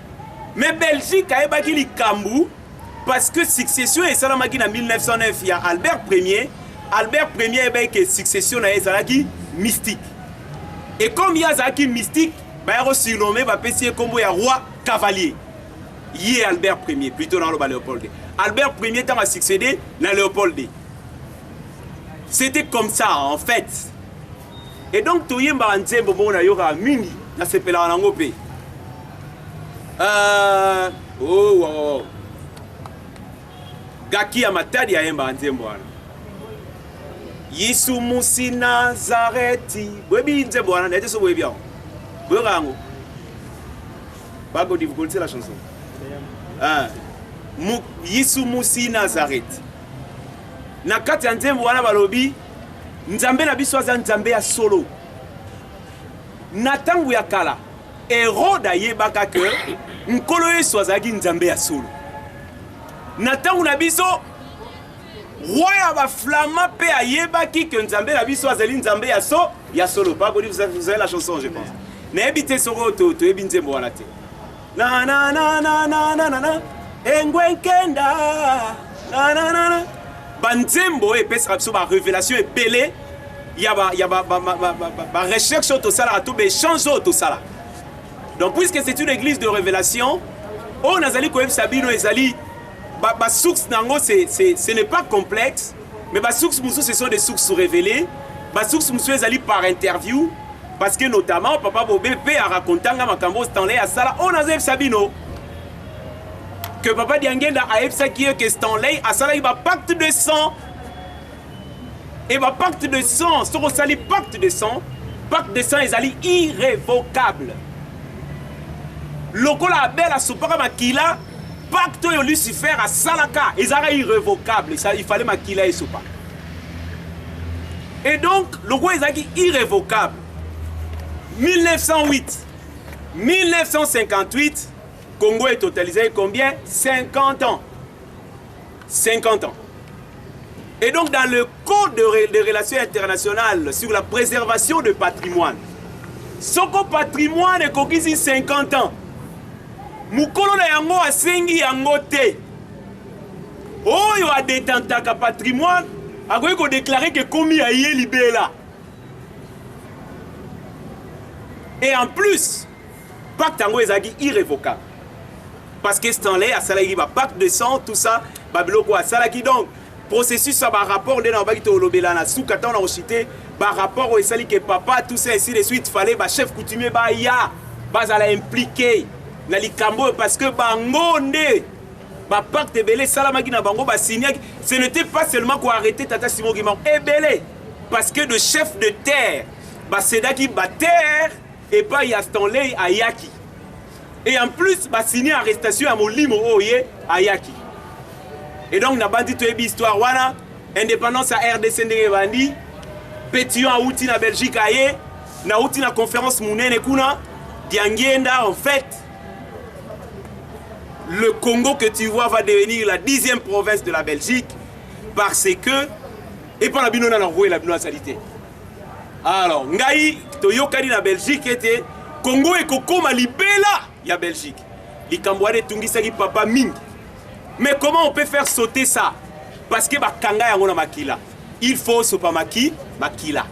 Mais Belgique ayebaki likambo parce que succession esalamaki na 1909 ya Albert Ier. Albert Ier ayebaki ke succession na ye ezalaki mystique. Et comme ye azalaki mystique, baya kosurnomme, bapesi ye nkombo ya roi cavalier. Ye Albert Ier, plutôt naloba Léopold II. Albert Ier ntango asuccédé na Léopold II. C'était comme ça en fait. Et donc toyembaka nzembo moko nayokaka mingi, nasepelaka nango mpe. Oh, wow, wow. Gaki ya Matadi ayembaka nzembo wana. Yesu musi Nazareti. Boyebi nzembo wana, nayebi te soki boyebi yango. Boyoka yango. Bagodi, vous connaissez la chanson? Ah. Yesu musi Nazareti. Na kati ya nzembo wana balobi Nzambe na biso aza Nzambe ya solo. Na tango ya kala, Herode ayebaka ke Nkolo Yesu azalaki Nzambe ya solo. Na tango na biso, roi ya ba flamand pe ayebaki ke Nzambe na biso azali Nzambe ya so ya solo. Pagodi, vous avez la chanson, je pense. Nayebi te soko toyebi nzembo wana te. Na na na na na na na na engwe nkenda na na na na. Ba nzembo oyo epesaka biso ba révélation ebele ya ba ya ba ba ba ba, ba, ba recherche oyo tosalaka to ba échange oyo tosalaka. Donc puisque c'est une église de révélation, oyo nazali koyebisa bino ezali ba, ba source nango c'est, c'est, ce n'est pas complexe, mais ba source mosusu ce sont des sources révélées, ba source mosusu ezali par interview. Parce que notamment papa Bobé pe a racontanga makambo Stanley asala oyo nazoyebisa bino que papa Diangenda ayebisaki ye que Stanley asalaki ba pacte de sang. Et ba pacte de sang, soki osali pacte de sang, pacte de sang ezali irrévocable. Lokola Abel asopaka makila, pacte oyo Lucifer asalaka ezalaka irrévocable, ça, il fallait makila esopa. Et donc, lokola ezalaki irrévocable, 1908, 1958, Congo est totalisé combien? 50 ans. 50 ans. Et donc, dans le code de relations internationales sur la préservation de patrimoine, soko patrimoine ekokisi 50 ans, mukolo na yango asengi yango te. Oyo adetentaka patrimoine akoki kodéclarer ke komi ya ye libela. Et en plus, pacte yango ezalaki irrévocable. Parce que Stanley asalaki ba pacte de sang, tout ça, ba biloko asalaki. Donc, processus ya ba rapport nde na babaki tolobela na suka ntango na kochite ba rapport oyo esali ke papa, tout ça, ainsi de suite, fallait ba chef coutumier baya bazala impliqué na likambo oyo parce que bango nde ba pacte ebele esalamaki na bango, basignaki. Ce n'était pas seulement ko arrêter Tata Simon Kimbangu, ebele, parce que de chef de terre basedaki ba terre epai ya Stanley ayaki. Et en plus basigné arrestation ya molimo oyo ye ayaki. Et donc nabandi toyebi histoire wana, indépendance ya RDC ndenge ebandi, Pétion awuti na Belgique aye, nauti na conférence monene kuna, Diangienda en fait, le Congo que tu vois va devenir la 10e province de la Belgique parce que et par la bino na roi la bino azali te. Alors ngai toyokani na Belgique ete Congo ekokoma libela ya Belgique. Likambo wana etungisaki papa mingi. Mais comment on peut faire sauter ça? Parce que bakanga yango na makila. Il faut sopa maki makila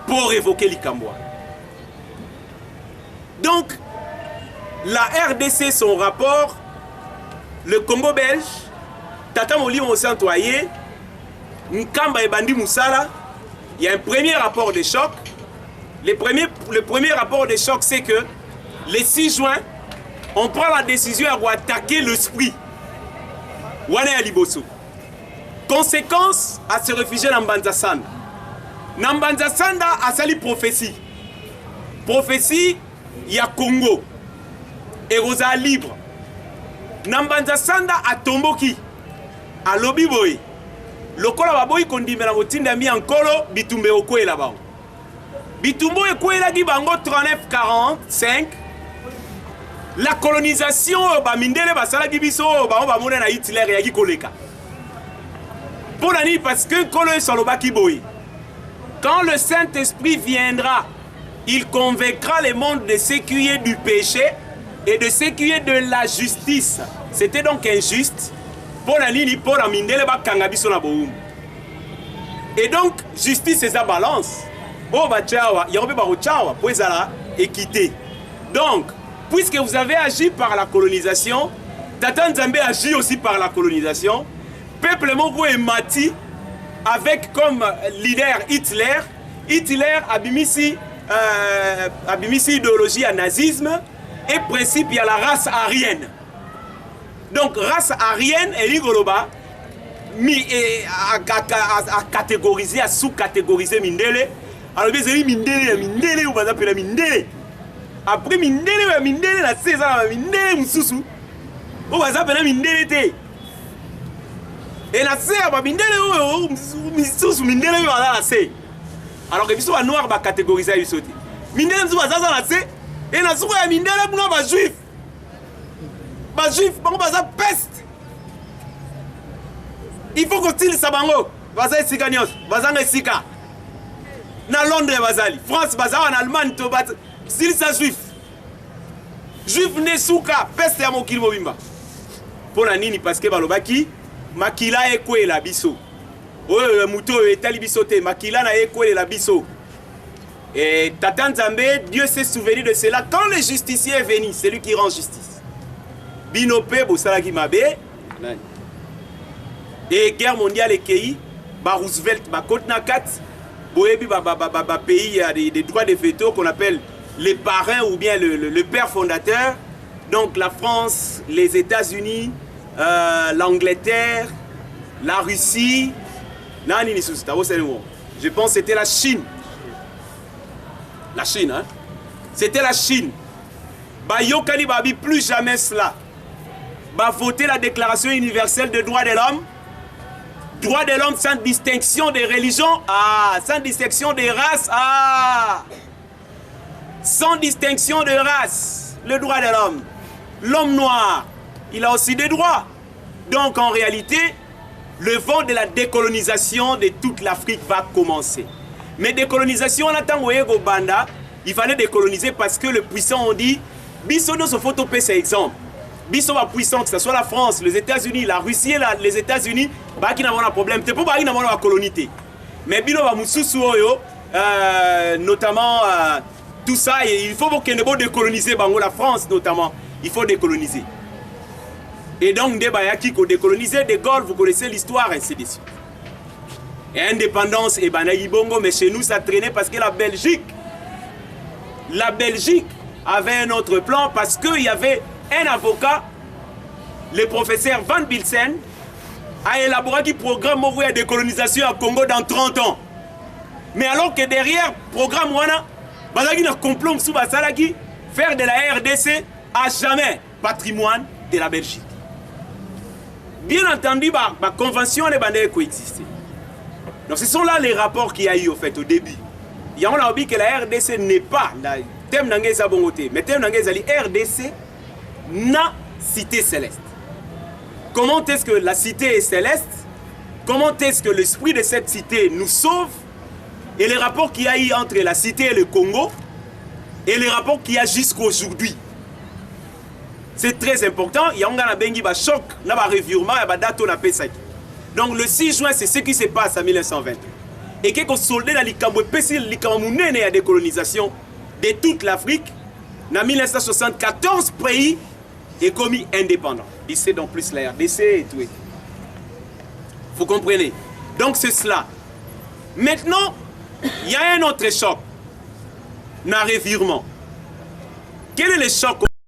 pour révoquer likambo wana. Donc la RDC, son rapport, le Congo belge, Tata Molimo Mosantu aye, Nkamba ebandi musala, il y a un premier rapport de choc. Le premier rapport de choc, c'est que le 6 juin, on prend la décision à attaquer l'esprit. Wana ya liboso. Conséquence, à se réfugier dans Mbanza Sanda. Na Mbanza Sanda, asali prophétie. Prophétie ya Congo. Ekozala libre. Na Mbanza Sanda atomboki. Alobi boye. Lokola baboyi kondimela motindami ya Nkolo, bitumba ekokwela bango. Bitumba oyo ekwelaki bango 39-45. La colonisation oyo bamindele basalaki biso oyo bango bamona na Hitler eyaki koleka. Mpo na nini? Parce que Nkolo Yesu alobaki boye, quand le Saint-Esprit viendra, il convaincra le monde de ce qui est du péché et de ce qui est de la justice. C'était donc injuste. Mpo na nini? Mpo na mindele bakanga biso na bowumbu. Et donc justice eza balance. Oyo batya awa, yango mpe bakotya awa mpo ezala équité. Donc, puisque vous avez agi par la colonisation, Tata Nzambe agit aussi par la colonisation. Peuple moko emati avec comme leader Hitler. Hitler abimisi, euh, abimisi idéologie ya nazisme et principe ya la race aryenne. Donc race aryenne elingi koloba mi eh, a catégoriser, a sous-catégoriser mindele. Alobi ezali mindele ya mindele oyo baza mpena mindele. Après mindele ya mindele na se eza na mindele mosusu oyo baza mpena mindele te. E na se ya bamindele oyo misusu mindele oyo baza na se. Alors que biso ba noir ba catégoriser biso te. Mindele mosusu baza na se e na suka ya mindele kuna ba juif. Ba juif bango baza peste. Il faut kosilisa bango. Baza esika nyonso, bazanga esika. Na Londres bazali, France baza na Allemagne to bat silisa juif. Juif nde suka peste ya mokili mobimba. Mpo na nini? Parce que balobaki makila ekwela biso. Oyo moto oyo etali biso te, makila na ye ekwelela biso. Et Tata Nzambe, Dieu s'est souvenu de cela quand le justicier est venu, celui qui rend justice. Bino pe bosalaki mabe. Nani? Et guerre mondiale ekei, ba Roosevelt ba koti na kati, boyebi ba ba ba ba, ba pays ya des, des droits de veto qu'on appelle les parrains ou bien le, le, le père fondateur. Donc la France, les États-Unis, euh, l'Angleterre, la Russie, nani lisusu tabosani ngo. Je pense c'était la Chine. La Chine, hein? C'était la Chine. Bayokani babi plus jamais cela. Ba voter la déclaration universelle des droits de l'homme. Droits de l'homme sans distinction des religions, ah, sans distinction des races, ah. Sans distinction de race, le droit de l'homme. L'homme noir, il a aussi des droits. Donc en réalité, le vent de la décolonisation de toute l'Afrique va commencer. Mais décolonisation, on attend banda, il fallait décoloniser parce que le puissant ont dit, biso nyonso faut topesa exemple. Biso ba puissant, que ce soit la France, les États-Unis, la Russie et la, les États-Unis, baki na mona problème te po baki na mona ba colonie te. Mais bino ba mususu oyo, euh, notamment euh, tout ça, il faut bokende bo décoloniser bango, la France notamment, il faut décoloniser. Et donc nde bayaki ko décoloniser de Gaulle, vous connaissez l'histoire, ainsi de suite. Et indépendance ebandaki bongo, mais chez nous ça traînait parce que la Belgique, la Belgique avait un autre plan parce qu'il y avait un avocat, le professeur Van Bilsen, a élaboré un programme moko ya décolonisation ya Congo dans 30 ans. Mais alors que derrière programme wana bazalaki na complot mosusu basalaki faire de la RDC à jamais patrimoine de la Belgique. Bien entendu, ba, ba convention wana ebandaki koexister. Donc ce sont là les rapports qu'il y a eu au fait au début. Yango nalobi que la RDC n'est pas la thème na ngai eza bongo te, mais thème na ngai ezali RDC na cité céleste. Comment est-ce que la cité est céleste? Comment est-ce que l'esprit de cette cité nous sauve? Et les rapports qu'il y a eu entre la cité et le Congo, et les rapports qu'il y a jusqu'aujourd'hui. C'est très important. Il y a un bengi ba choc, na ba revirement, ya ba date na pesaki. Donc le 6 juin, c'est ce qui se passe en 1923. Et que soldat na likambo epesi likambo munene ya décolonisation de toute l'Afrique, na 1974 pays est commis indépendant. Ici donc plus la RDC et tout et tout. Vous comprenez? Donc c'est cela. Maintenant, il y a un autre choc. Na revirement. Quel est le choc?